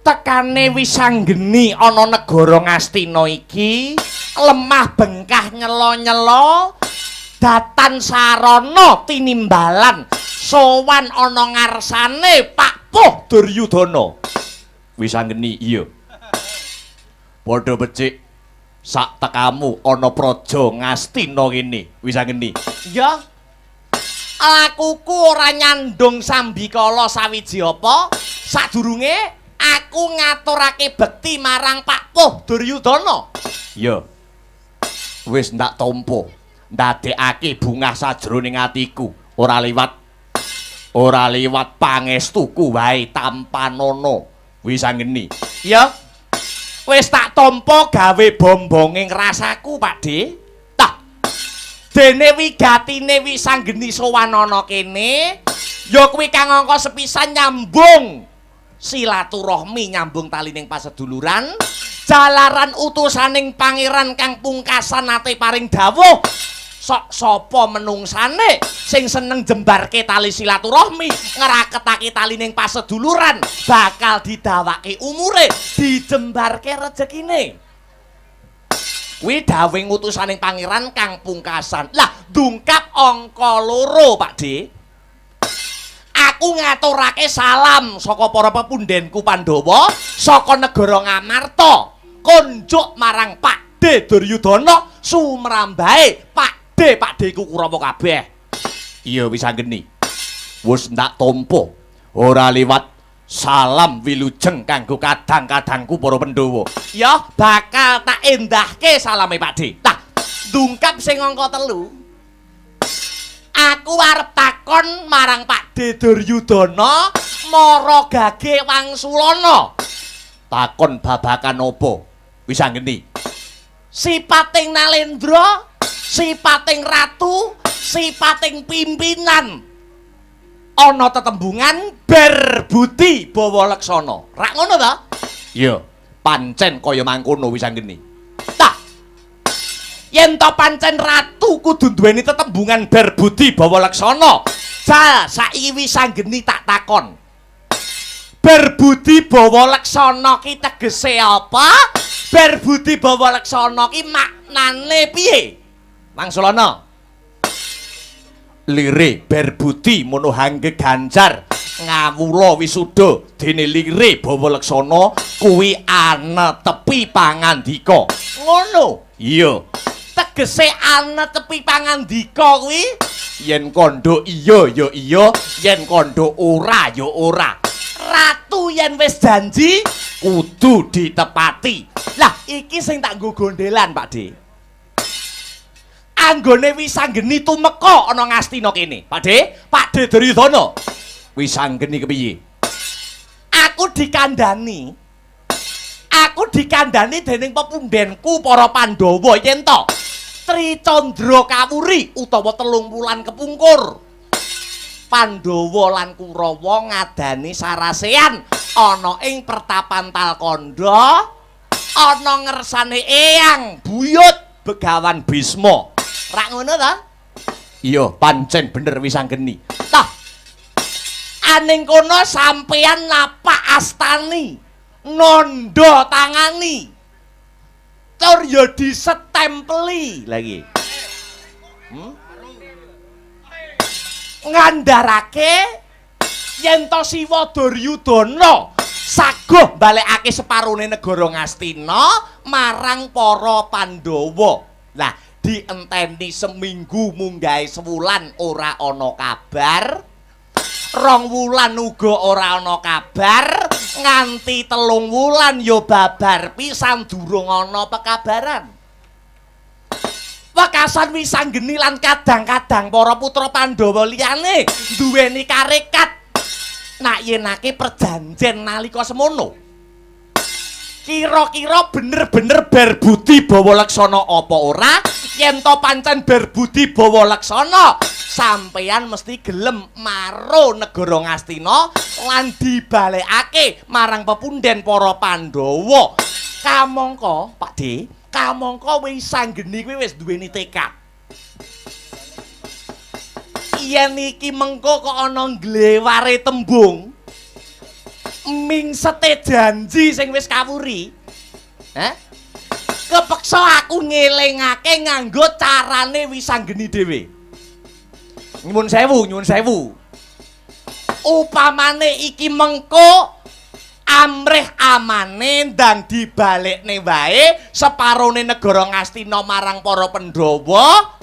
Tekane Wisanggeni ana negara Ngastina iki lemah bengkah nyela-nyela datan sarana tinimbalan sowan ana ngarsane Pak Puh Duryudana. Wisanggeni iya padha becik sak tekamu ana praja Ngastina kene. Wisanggeni iya lakuku ora nyandung sambikala sawiji apa sadurunge aku ngaturake bekti marang Pak Puh Duryudana. Iya. Wis ndak tampa, ndadekake bungah sajroning atiku, ora liwat pangestuku wae tampanana. Wisanggeni. Iya. Wis tak tampa gawe bombonging rasaku, Pakde. Tah. Dene wigatine Wisanggeni sowan ana kene, ya kuwi kang angka sepisan nyambung silaturahmi, nyambung talining paseduluran, jalaran utusaning pangeran kang pungkasan nate paring dawuh sok sapa menungsane sing seneng jembarke tali silaturahmi, ngraketake talining paseduluran, bakal didawake umure, dijembarke rejekine. Kuwi dawuh utusaning pangeran kang pungkasan. Lah dungkap angka 2, Pakde. Aku ngaturake salam saka para pepundhenku Pandhawa saka negara Ngamarta. Konjuk marang Pakde Duryudana sumrambahe Pakde Pakdeku Kurawa kabeh. Iya Wisanggeni. Wis ndak tampa ora liwat salam wilujeng kanggo kadang-kadangku para Pandhawa. Ya bakal tak endahke salame Pakde. Tah, ndungkap sing angka 3. Aku arep takon marang Pakde Duryudana mara gage wangsulana. Takon babakan apa? Wisanggeni. Sipating Nalendra, sipating ratu, sipating pimpinan. Ana tetembungan berbudi bawa laksana. Rak ngono ta? Iya, pancen kaya mangkono Wisanggeni. Tah. Yen to pancen ratu kudu duweni tetembungan berbudi bawa laksana. Jal saiki Wisanggeni tak takon. Berbudi bawa laksana ki tegese apa? Berbudi bawa laksana ki maknane piye? Wangsulana. Lire berbudi mono hangge ganjar ngawula wisuda dene lire bawa laksana kuwi anetepi pangandika. Ngono. Iya. Tegese anetepi pangandika kuwi yen kandha iya ya iya, yen kandha ora ya ora. Ratu yen wis janji kudu ditepati. Lah iki sing tak nggo gondelan Pakde. Anggone Wisanggeni tumeka ana Ngastina kene. Pakde, Pakde Duryudana. Wisanggeni kepiye? Aku dikandhani. Aku dikandhani dening pepundhenku para Pandhawa yen to Tricandra kawuri utawa 3 wulan kepungkur. Pandhawa lan Kurawa ngadani sarasean ana ing pertapan Talkandha ana ngersane Eyang Buyut Begawan Bisma. Rak ngono ta? Iya, pancen bener Wisanggeni. Tah. Aning kono sampeyan napak astani, nandha tangani. Tur ya disetempeli lagi. Ngandharake yen to Siwa Duryudana saguh balekake separone negara Ngastina marang para Pandhawa. Lah dienteni seminggu munggahe sewulan ora ana kabar, 2 wulan uga ora ana kabar, nganti 3 wulan ya babar pisan durung ana pekabaran. Wekasan Wisanggeni lan kadang-kadang para putra Pandhawa liyane duweni karekat nak yenake perjanjen nalika semono. Kira-kira bener-bener berbudi bawa laksana apa ora? Yen to pancen berbudi bawa laksana, sampeyan mesti gelem maro negara Ngastina lan dibalekake marang pepunden para Pandhawa. Kamangka, Pakde, kamangka Wisanggeni kuwi wis duweni tekad. Yen iki mengko kok ana ngleware tembung mingsete janji sing wis kawuri, kepeksa aku ngelingake nganggo carane Wisanggeni dhewe. Nyuwun sewu, nyuwun sewu. Upamane iki mengko amrih amane ndang dibalekne wae separone negara Ngastina marang para Pandhawa.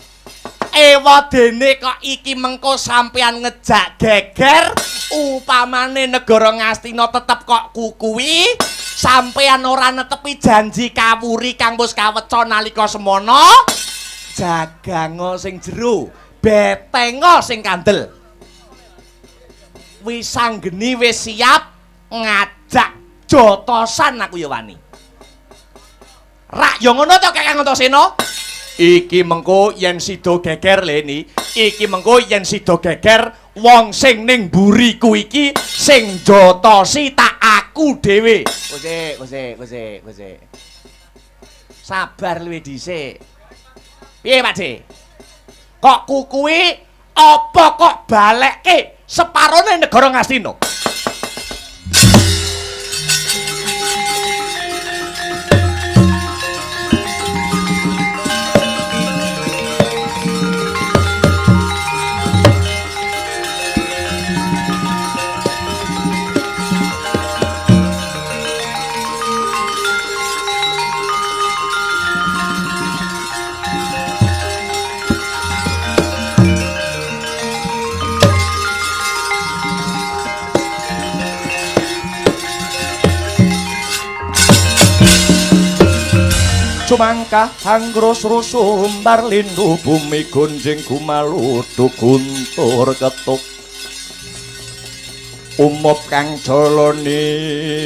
Ewadene kok iki mengko sampeyan ngejak geger, upamane negara Ngastina tetep kok kukuwi, sampeyan ora netepi janji kawuri kang wis kaweca nalika semono, jagango sing jero, betengo sing kandel. Wisanggeni wis siap ngajak jotosan aku ya wani. Rak ya ngono to Kakang Antasena? Iki mengko yen sida geger leni, iki mengko yen sida geger wong sing ning mburiku iki sing jotosi tak aku dhewe. Kosek, kosek, kosek, kosek. Sabar luwih dhisik. Piye, Pak De? Kok kukuwi apa kok balekke separone negara Ngastina? Cumangkah hanggros sumbar lindu bumi gonjing gumaludu guntur ketuk umup kang jala niti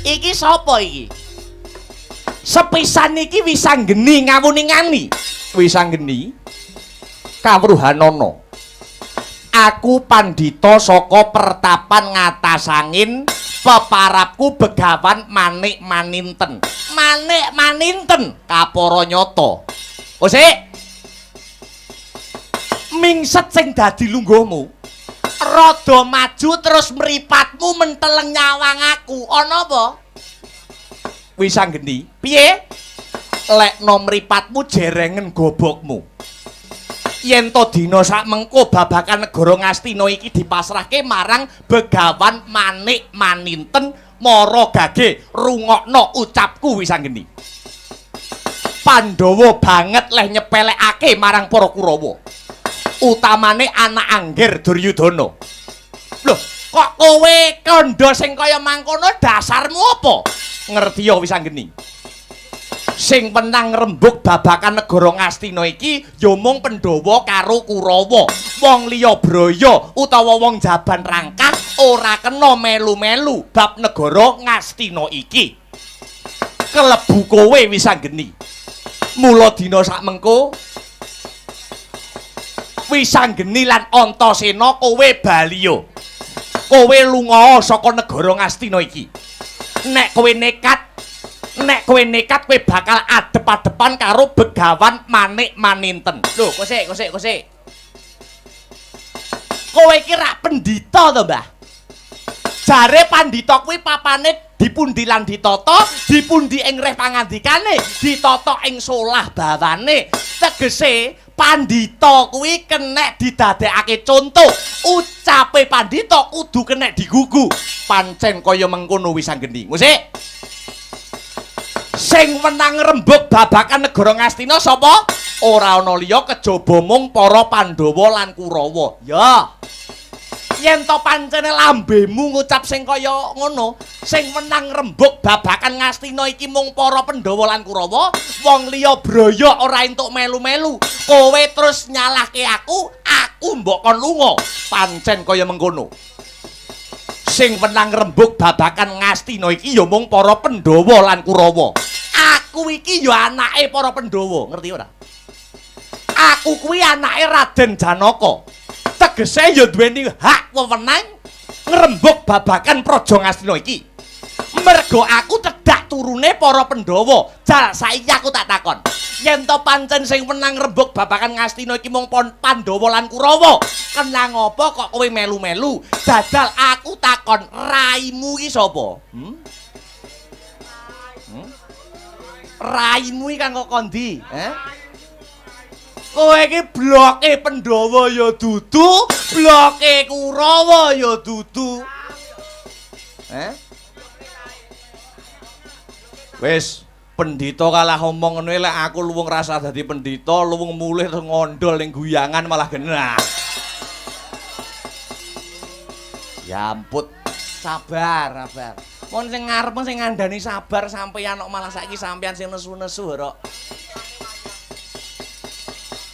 iki sapa iki? Sepisan iki Wisanggeni ngawuningani. Wisanggeni kawruhanana. Aku pandhita saka pertapan ngatasangin peparapku Begawan Manik Maninten. Manik Maninten kapara nyata. Osik. Mingset sing dadi lungguhmu. Rada maju terus mripatmu menteleng nyawang aku. Ana apa? Wisanggeni, piye? Lekno mripatmu jerengen gobokmu. Yen to dina sak mengko babakan negara Ngastina iki dipasrahke marang Begawan Manik Maninten mara gage rungokno ucapku Wisanggeni. Pandhawa banget leh nyepelekake marang para Kurawa. Utamane anak angger Duryudana. Loh, kok kowe kandha sing kaya mangkono dasarmu apa? Ngerti ya Wisanggeni. Sing menang rembug babakan negara Ngastina iki ya mung Pandhawa karo Kurawa. Wong liya braya utawa wong jaban rangkah ora kena melu-melu bab negara Ngastina iki. Kelebu kowe Wisanggeni. Mula dina sak mengko Wisanggeni lan Antasena kowe baliya. Kowe lunga saka negara Ngastina iki. Nek kowe nekat, nek kowe nekat kowe bakal adep-adepan karo Begawan Manik Maninten. Lho, kosek, kosek, kosek. Kowe iki rak pendhita to, Mbah? Jare pandhita kuwi papane dipundi lan ditata, dipundi ing reh pangandikane, ditata ing solah bawane. Tegese pandhita kuwi kenek didadekake conto. Ucape pandhita kudu kenek digugu. Pancen kaya mengkono Wisanggeni. Musik. Sing menang rembug babakan negara Ngastina sapa? Ora ana liya kejaba mung para Pandhawa lan Kurawa. Ya. Yen to pancene lambemu ngucap sing kaya ngono, sing menang rembug babakan Ngastina iki mung para Pandhawa lan Kurawa, wong liya braya ora entuk melu-melu. Kowe terus nyalahke aku, aku mbok kon lunga. Pancen kaya mengkono. Sing menang rembug babakan Ngastina iki ya mung para Pandhawa lan Kurawa. Aku iki ya anake para Pandhawa, ngerti ora? Aku kuwi anake Raden Janaka. Tegese ya duweni hak wewenang ngrembug babakan Praja Ngastina iki. Mergo aku cedhak turune para Pandhawa. Jal saiki aku tak takon. Yen to pancen sing menang rembug babakan Ngastina iki mung Pandhawa lan Kurawa, kenang apa kok kowe melu-melu? Jajal aku takon, raimu iki sapa? Raimu iki kang kok kondi? Kowe iki bloke Pandhawa ya dudu, bloke Kurawa ya dudu. Wis, pendhita kalah omong ngono lek aku luwung rasa dadi pendhita, luwung mulih terus ngondol ning guyangan malah genah. Ya ampun, sabar, sabar. Mon sing ngarep sing ngandani sabar sampeyan kok malah saiki sampeyan sing nesu-nesu rok.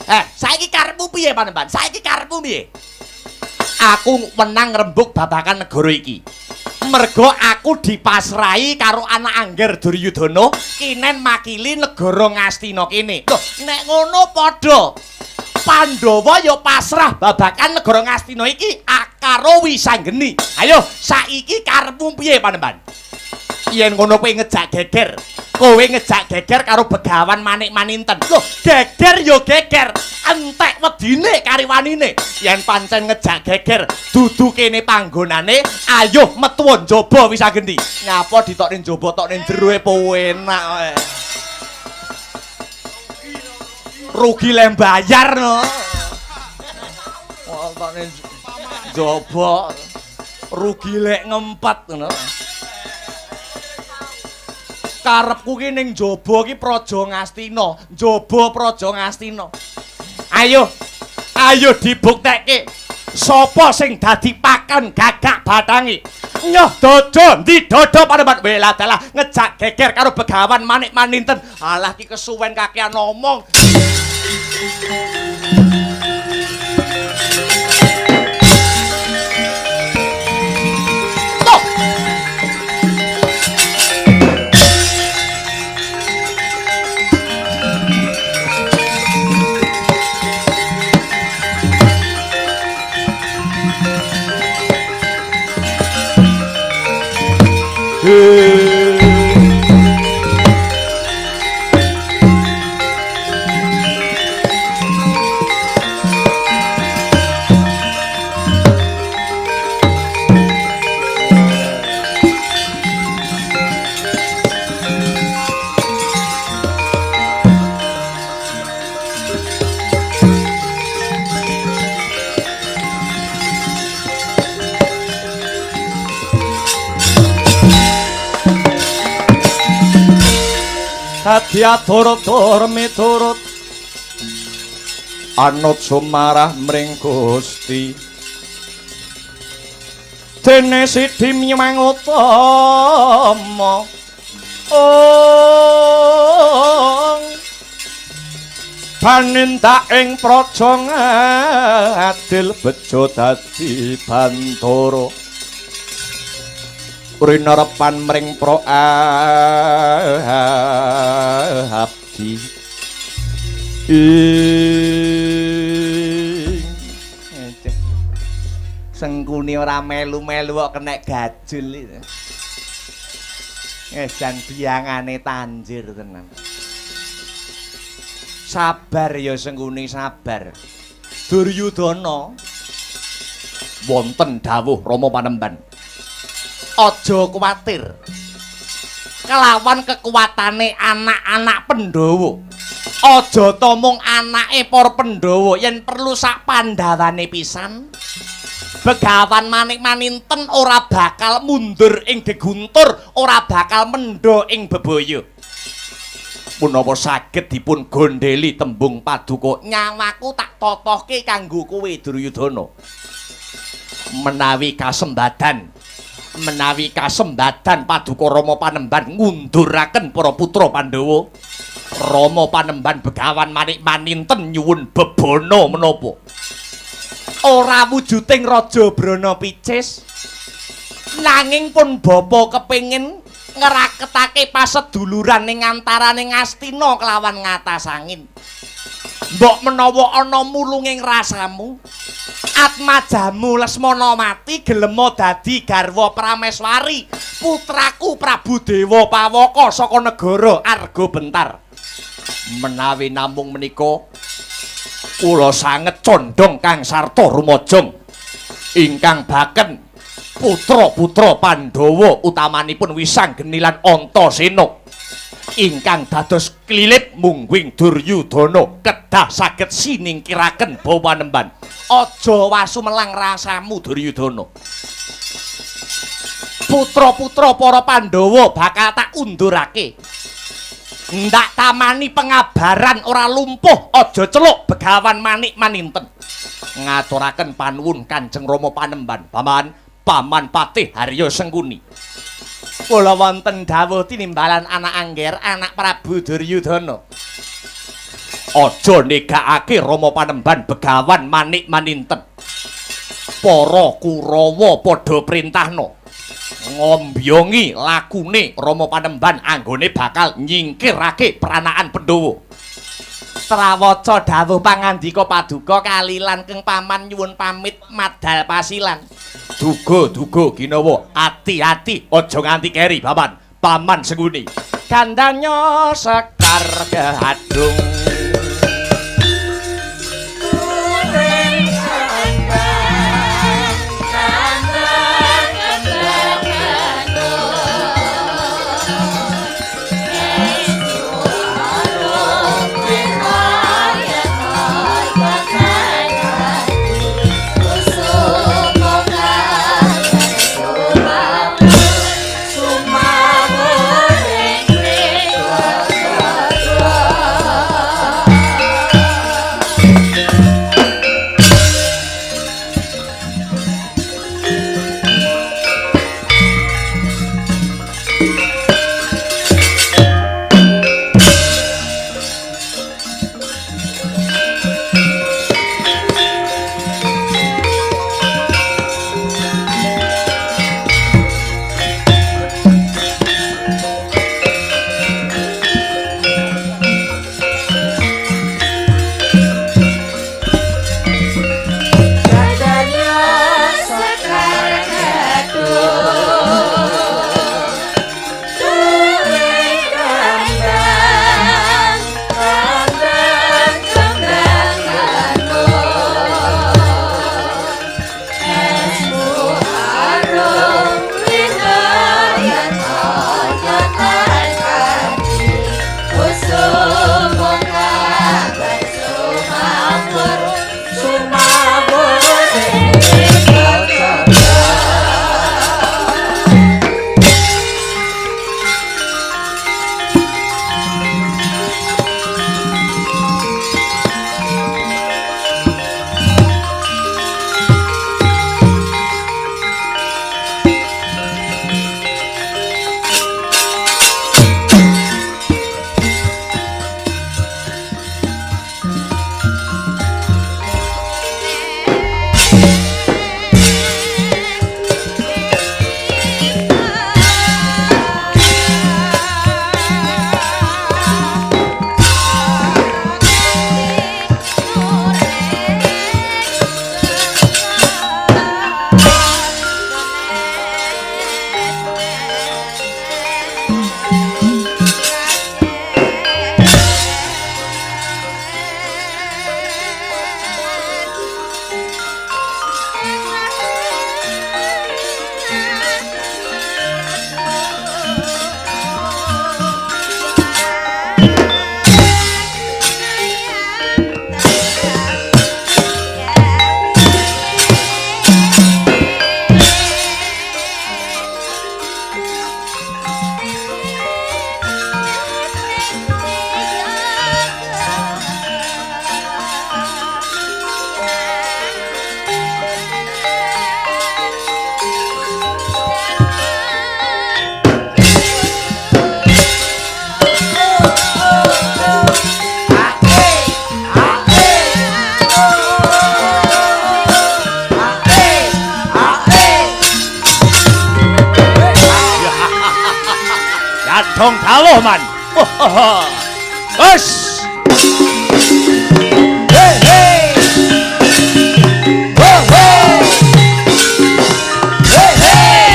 Saiki karepmu piye Panembahan? Saiki karepmu piye? Aku menang rembug babakan negara iki. Mergo aku dipasrahi karo anak angger Duryudana kinen makili negara Ngastina kene. Loh, nek ngono padha. Pandhawa ya pasrah babakan negara Ngastina iki karo Wisanggeni. Ayo, saiki karepmu piye Panembahan? Yen ngono kowe ngejak geger. Kowe ngejak geger karo Begawan Manik Maninten. Loh, geger ya geger. Entek wedine kariwanine. Yen pancen ngejak geger dudu kene panggonane, ayo metu njaba Wisanggeni. Nyapa ditokne njaba tokne jero e penak kowe. Rugi le mbayar no. Kok tokne njaba rugi lek ngempet ngono. Karepku ki ning njaba ki Praja Ngastina, njaba Praja Ngastina. Ayo, ayo dibuktekke. Sapa sing dadi pakan gagak batangi? Nyoh dojo ndi dodo panemban weladalah ngejak geger karo Begawan Manik Maninten. Alah ki kesuwen kakean omong. Tuh. Dadi atur-atur miturut anut sumarah mring Gusti dene sidi mimang utama ong panindak ing praja ngadil bejo dadi bantara rinarepan mring pro abdi ing Sengkuni ora melu-melu kok kenek gajul iki. Jan biyangane tanjir tenan. Sabar ya Sengkuni, sabar. Duryudana wonten dawuh Rama Panemban. Aja kuwatir. Kelawan kekuatane anak-anak Pandhawa. Aja ta mung anake para Pandhawa, yen perlu sak pandhawane pisan. Begawan Manik Maninten ora bakal mundur ing geguntur, ora bakal mendha ing bebaya. Punapa saged dipun gondheli tembung paduka, nyawaku tak totohke kanggo kowe Duryudana. Menawi kasembadan paduka Rama Panemban ngunduraken para putra Pandhawa, Rama Panemban Begawan Manik Maninten nyuwun bebana menapa? Ora wujuding Raja Brana Picis, nanging pun bapa kepengin ngraketake paseduluran ing antarane Ngastina kelawan Ngatasangin. Mbok menawa ana mulunging rasamu, atmajamu Lesmana mati gelema dadi garwa Prameswari, putraku Prabu Dewa Pawaka saka negara Arga Bentar. Menawi namung menika kula sanget condhong Kang Sarta rumajang ingkang baken putra-putra Pandhawa utamanipun Wisanggeni lan Antasena ingkang dados klilip mungguing Duryudana kedah saged siningkiraken Bawa Panemban. Aja wasu melang rasamu Duryudana. Putra-putra para Pandhawa bakal tak undurake. Ndak tamani pengabaran ora lumpuh, aja celuk Begawan Manik Maninten. Ngaturaken panuwun Kanjeng Rama Panemban, Paman, Paman Patih Harya Sengkuni. Kula wonten dawuh tinimbalan anak angger, anak Prabu Duryudana. Aja negakake Rama Panemban Begawan Manik Maninten. Para Kurawa padha printahna ngombyongi lakune Rama Panemban anggone bakal nyingkirake peranakan Pandhawa. Trawaca dawuh pangandika paduka kalilan keng paman nyuwun pamit madal pasilan. Duga-duga ginawa, ati-ati aja nganti keri paman. Paman Sengkuni. Gandanya sekar kehadung. Dawuh, Man. Wes. Hey hey. Ho ho. Hey hey.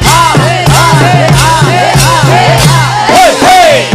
Ha hey ha hey ha hey ha hey ha. Hey hey.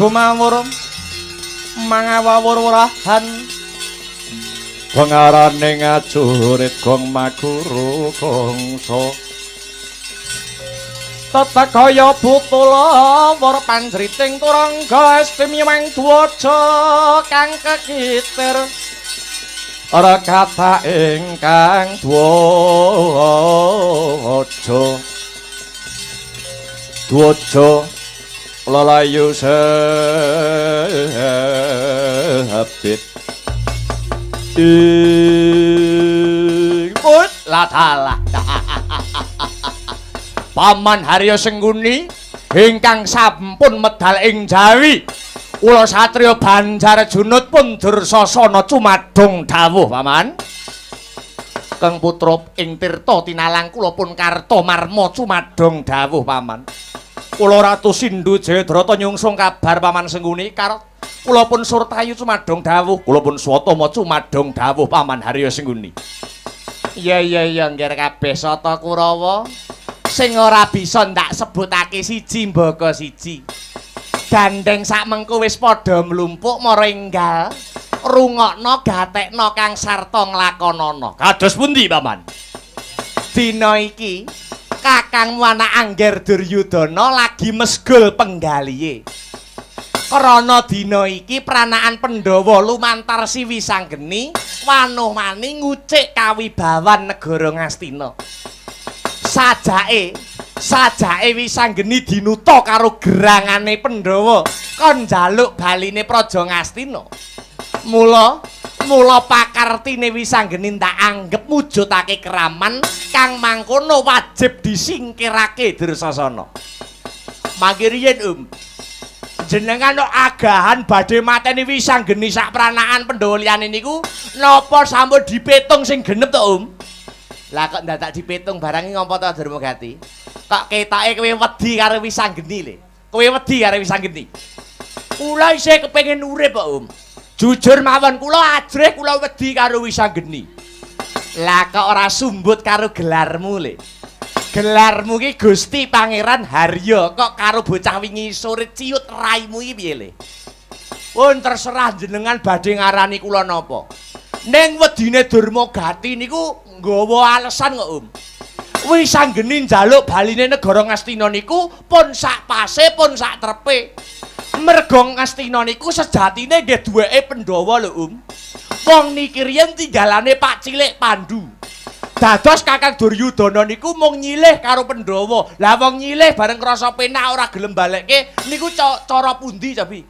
Mawur mangawur wurahan pengarane ngajurit gong maguru gongso tetek kaya butulawur panjriting turangga estimewang dwaja kang kekitir ora kata ingkang dwaja dwaja lelayu sehabit ikut latalah. Paman Haryo Sengkuni ingkang sampun medal ing Jawi, kula satriya Banjar Junut pun dursasana cumadung dawuh paman. Keng putra ing tirta tinalang kula pun karta marma cumadung dawuh paman. Kula Ratu Sindhu Jayadrata nyungsung kabar Paman Sengkuni karo kula pun Surtayu cumadung dawuh, kula pun Swatama cumadung dawuh Paman Haryo Sengkuni. Iya iya iya ngger kabeh Sata Kurawa sing ora bisa ndak sebutake siji mbaka siji. Gandeng sak mengko wis padha mlumpuk mara enggal rungokno gatekno kang sarta nglakonana. Kados pundi Paman? Dina iki Kakangmu anak Angger Duryudana lagi mesgul penggalihe. Krana dina iki pranakan Pandhawa lumantar Siwi Sanggeni wanuh-wani ngucik kawibawan negara Ngastina. Sajake Wisanggeni dinuta karo gerangane Pandhawa kon njaluk baline Praja Ngastina. Mula pakartine Wisanggeni tak anggep mujudake keraman kang mangkono wajib disingkirake Dursasana. Mangke riyen, jenengan kok agahan badhe mateni Wisanggeni sak pranakan Pandhawa liyane niku napa sampun dipetung sing genep to, Om? Lah kok ndadak dipetung barang iki ngopo to Durmagati? Kok ketoke kowe wedi karo Wisanggeni le? Kowe wedi karo Wisanggeni? Kula isih kepengin urip kok, Om. Jujur mawon kula ajrih kula wedi karo Wisanggeni. Lah kok ora sumbut karo gelarmu le? Gelarmu ki Gusti Pangeran Harya kok karo bocah wingi sore ciut raimu iki piye le? Pun terserah jenengan badhe ngarani kula napa. Ning wedine Durmagati niku nggawa alesan kok, Om. Wisanggeni njaluk baline negara Ngastina niku pun sak pase pun sak trepe. Merga Ngastina niku sejatine nggih duweke Pandhawa lho, Om. Wong niki riyen tinggalane Pak Cilik Pandu. Dados Kakang Duryudana niku mung nyilih karo Pandhawa. Lah wong nyilih bareng krasa penak ora gelem balekke niku cara pundi cobi?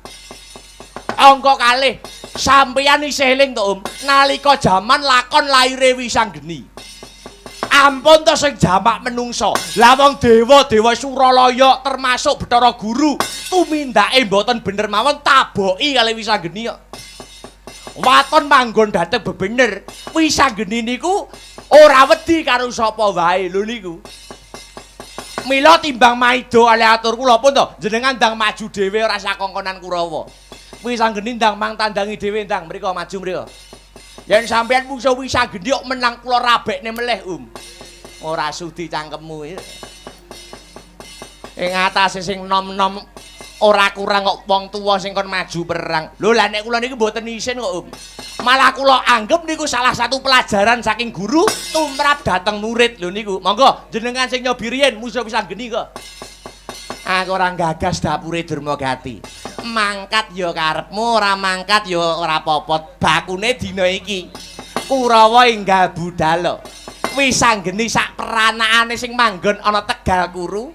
Angka kalih sampeyan isih eling to, Om, nalika jaman lakon laire Wisanggeni. Ampun to sing jamak menungsa. Lah wong dewa-dewa Suralaya termasuk Bathara Guru tumindake mboten bener mawon taboki kali Wisanggeni kok. Waton manggon dhateng bebener. Wisanggeni niku ora wedi karo sapa wae lho niku. Mila timbang maida kalih atur kula pun to jenengan ndang maju dhewe ora sakongkonan Kurawa. Wisanggeni ndang mang tandangi dhewe ndang mriko maju mriko. Yen sampeyan mungsuh Wisanggeni kok menang kula rabekne melih, Om. Ora sudi cangkemmu. Ing atase sing nom-nom ora kurang kok wong tuwa sing kon maju perang. Lho lah nek kula niku mboten isin kok, Om. Malah kula anggep niku salah satu pelajaran saking guru tumrap dhateng murid lho niku. Monggo jenengan sing nyobi riyen musuh Wisanggeni kok. Aku ora gagas dapure Durmagati. Mangkat ya karepmu, ora mangkat ya ora apa-apa. Bakune dina iki Kurawa enggal budala. Wisanggeni sak peranakane sing manggon ana Tegal Kuru.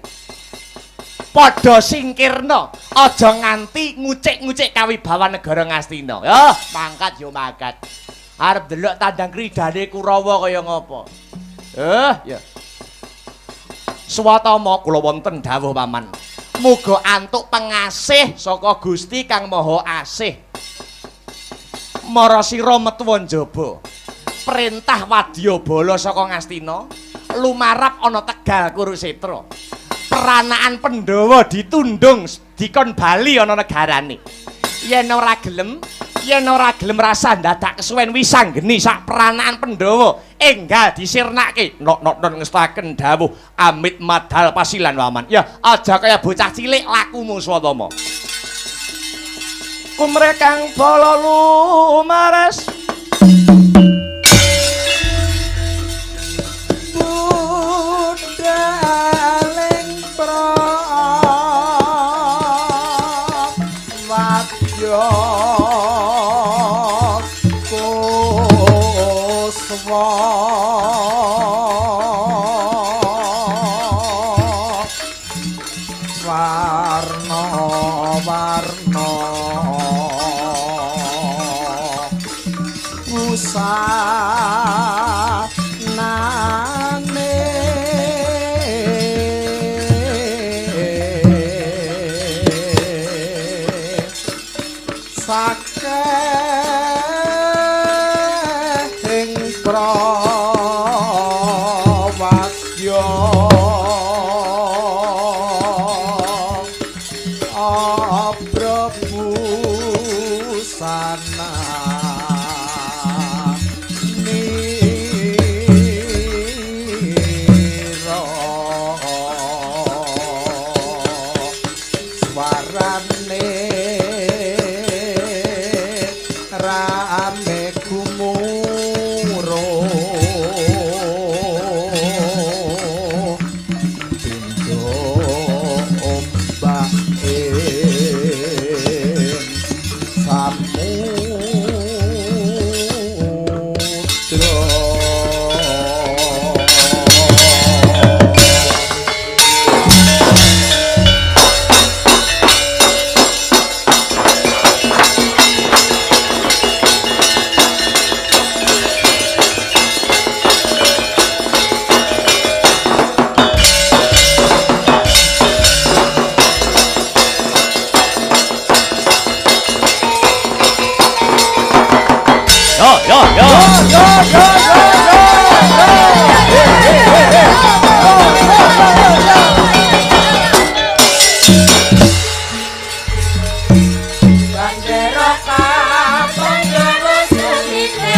Padha singkirna, aja nganti ngucik-ngucik kawibawan negara Ngastina. Yo, mangkat yo mangkat. Arep delok tandang kridane Kurawa kaya ngapa. Ya. Swatama kula wonten dawuh paman. Muga antuk pengasih saka Gusti Kang Maha Asih. Mara sira metu njaba. Perintah wadyabala saka Ngastina lumarap ana Tegal Kurusetra. Peranaan Pandhawa ditundung dikon bali ana negarane. Yen ora gelem rasa ndadak kesuwen Wisanggeni sak peranaan Pandhawa enggal disirnake. Nok-nok ngestaken dawuh amit madal pasilan waman. Ya aja kaya bocah cilik lakumu Swatama. Kumrekang bala lumares budhaling prawadya kuswa warna warna busanane saking prawadya abrabusana nira swarane rame gumuruh Yo, yo. Yo, yo, yo, yo, yo. He, he, he, he. Yo, yo, yo, yo. Bandera kapon Jawa semite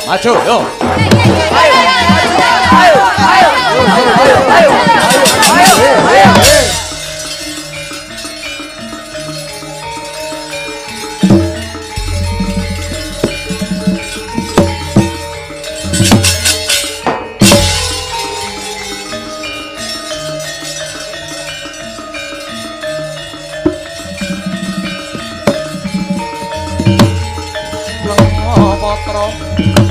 Maju, yo. Ayo, ayo, ayo, ayo, ayo, ayo, ayo. Patra.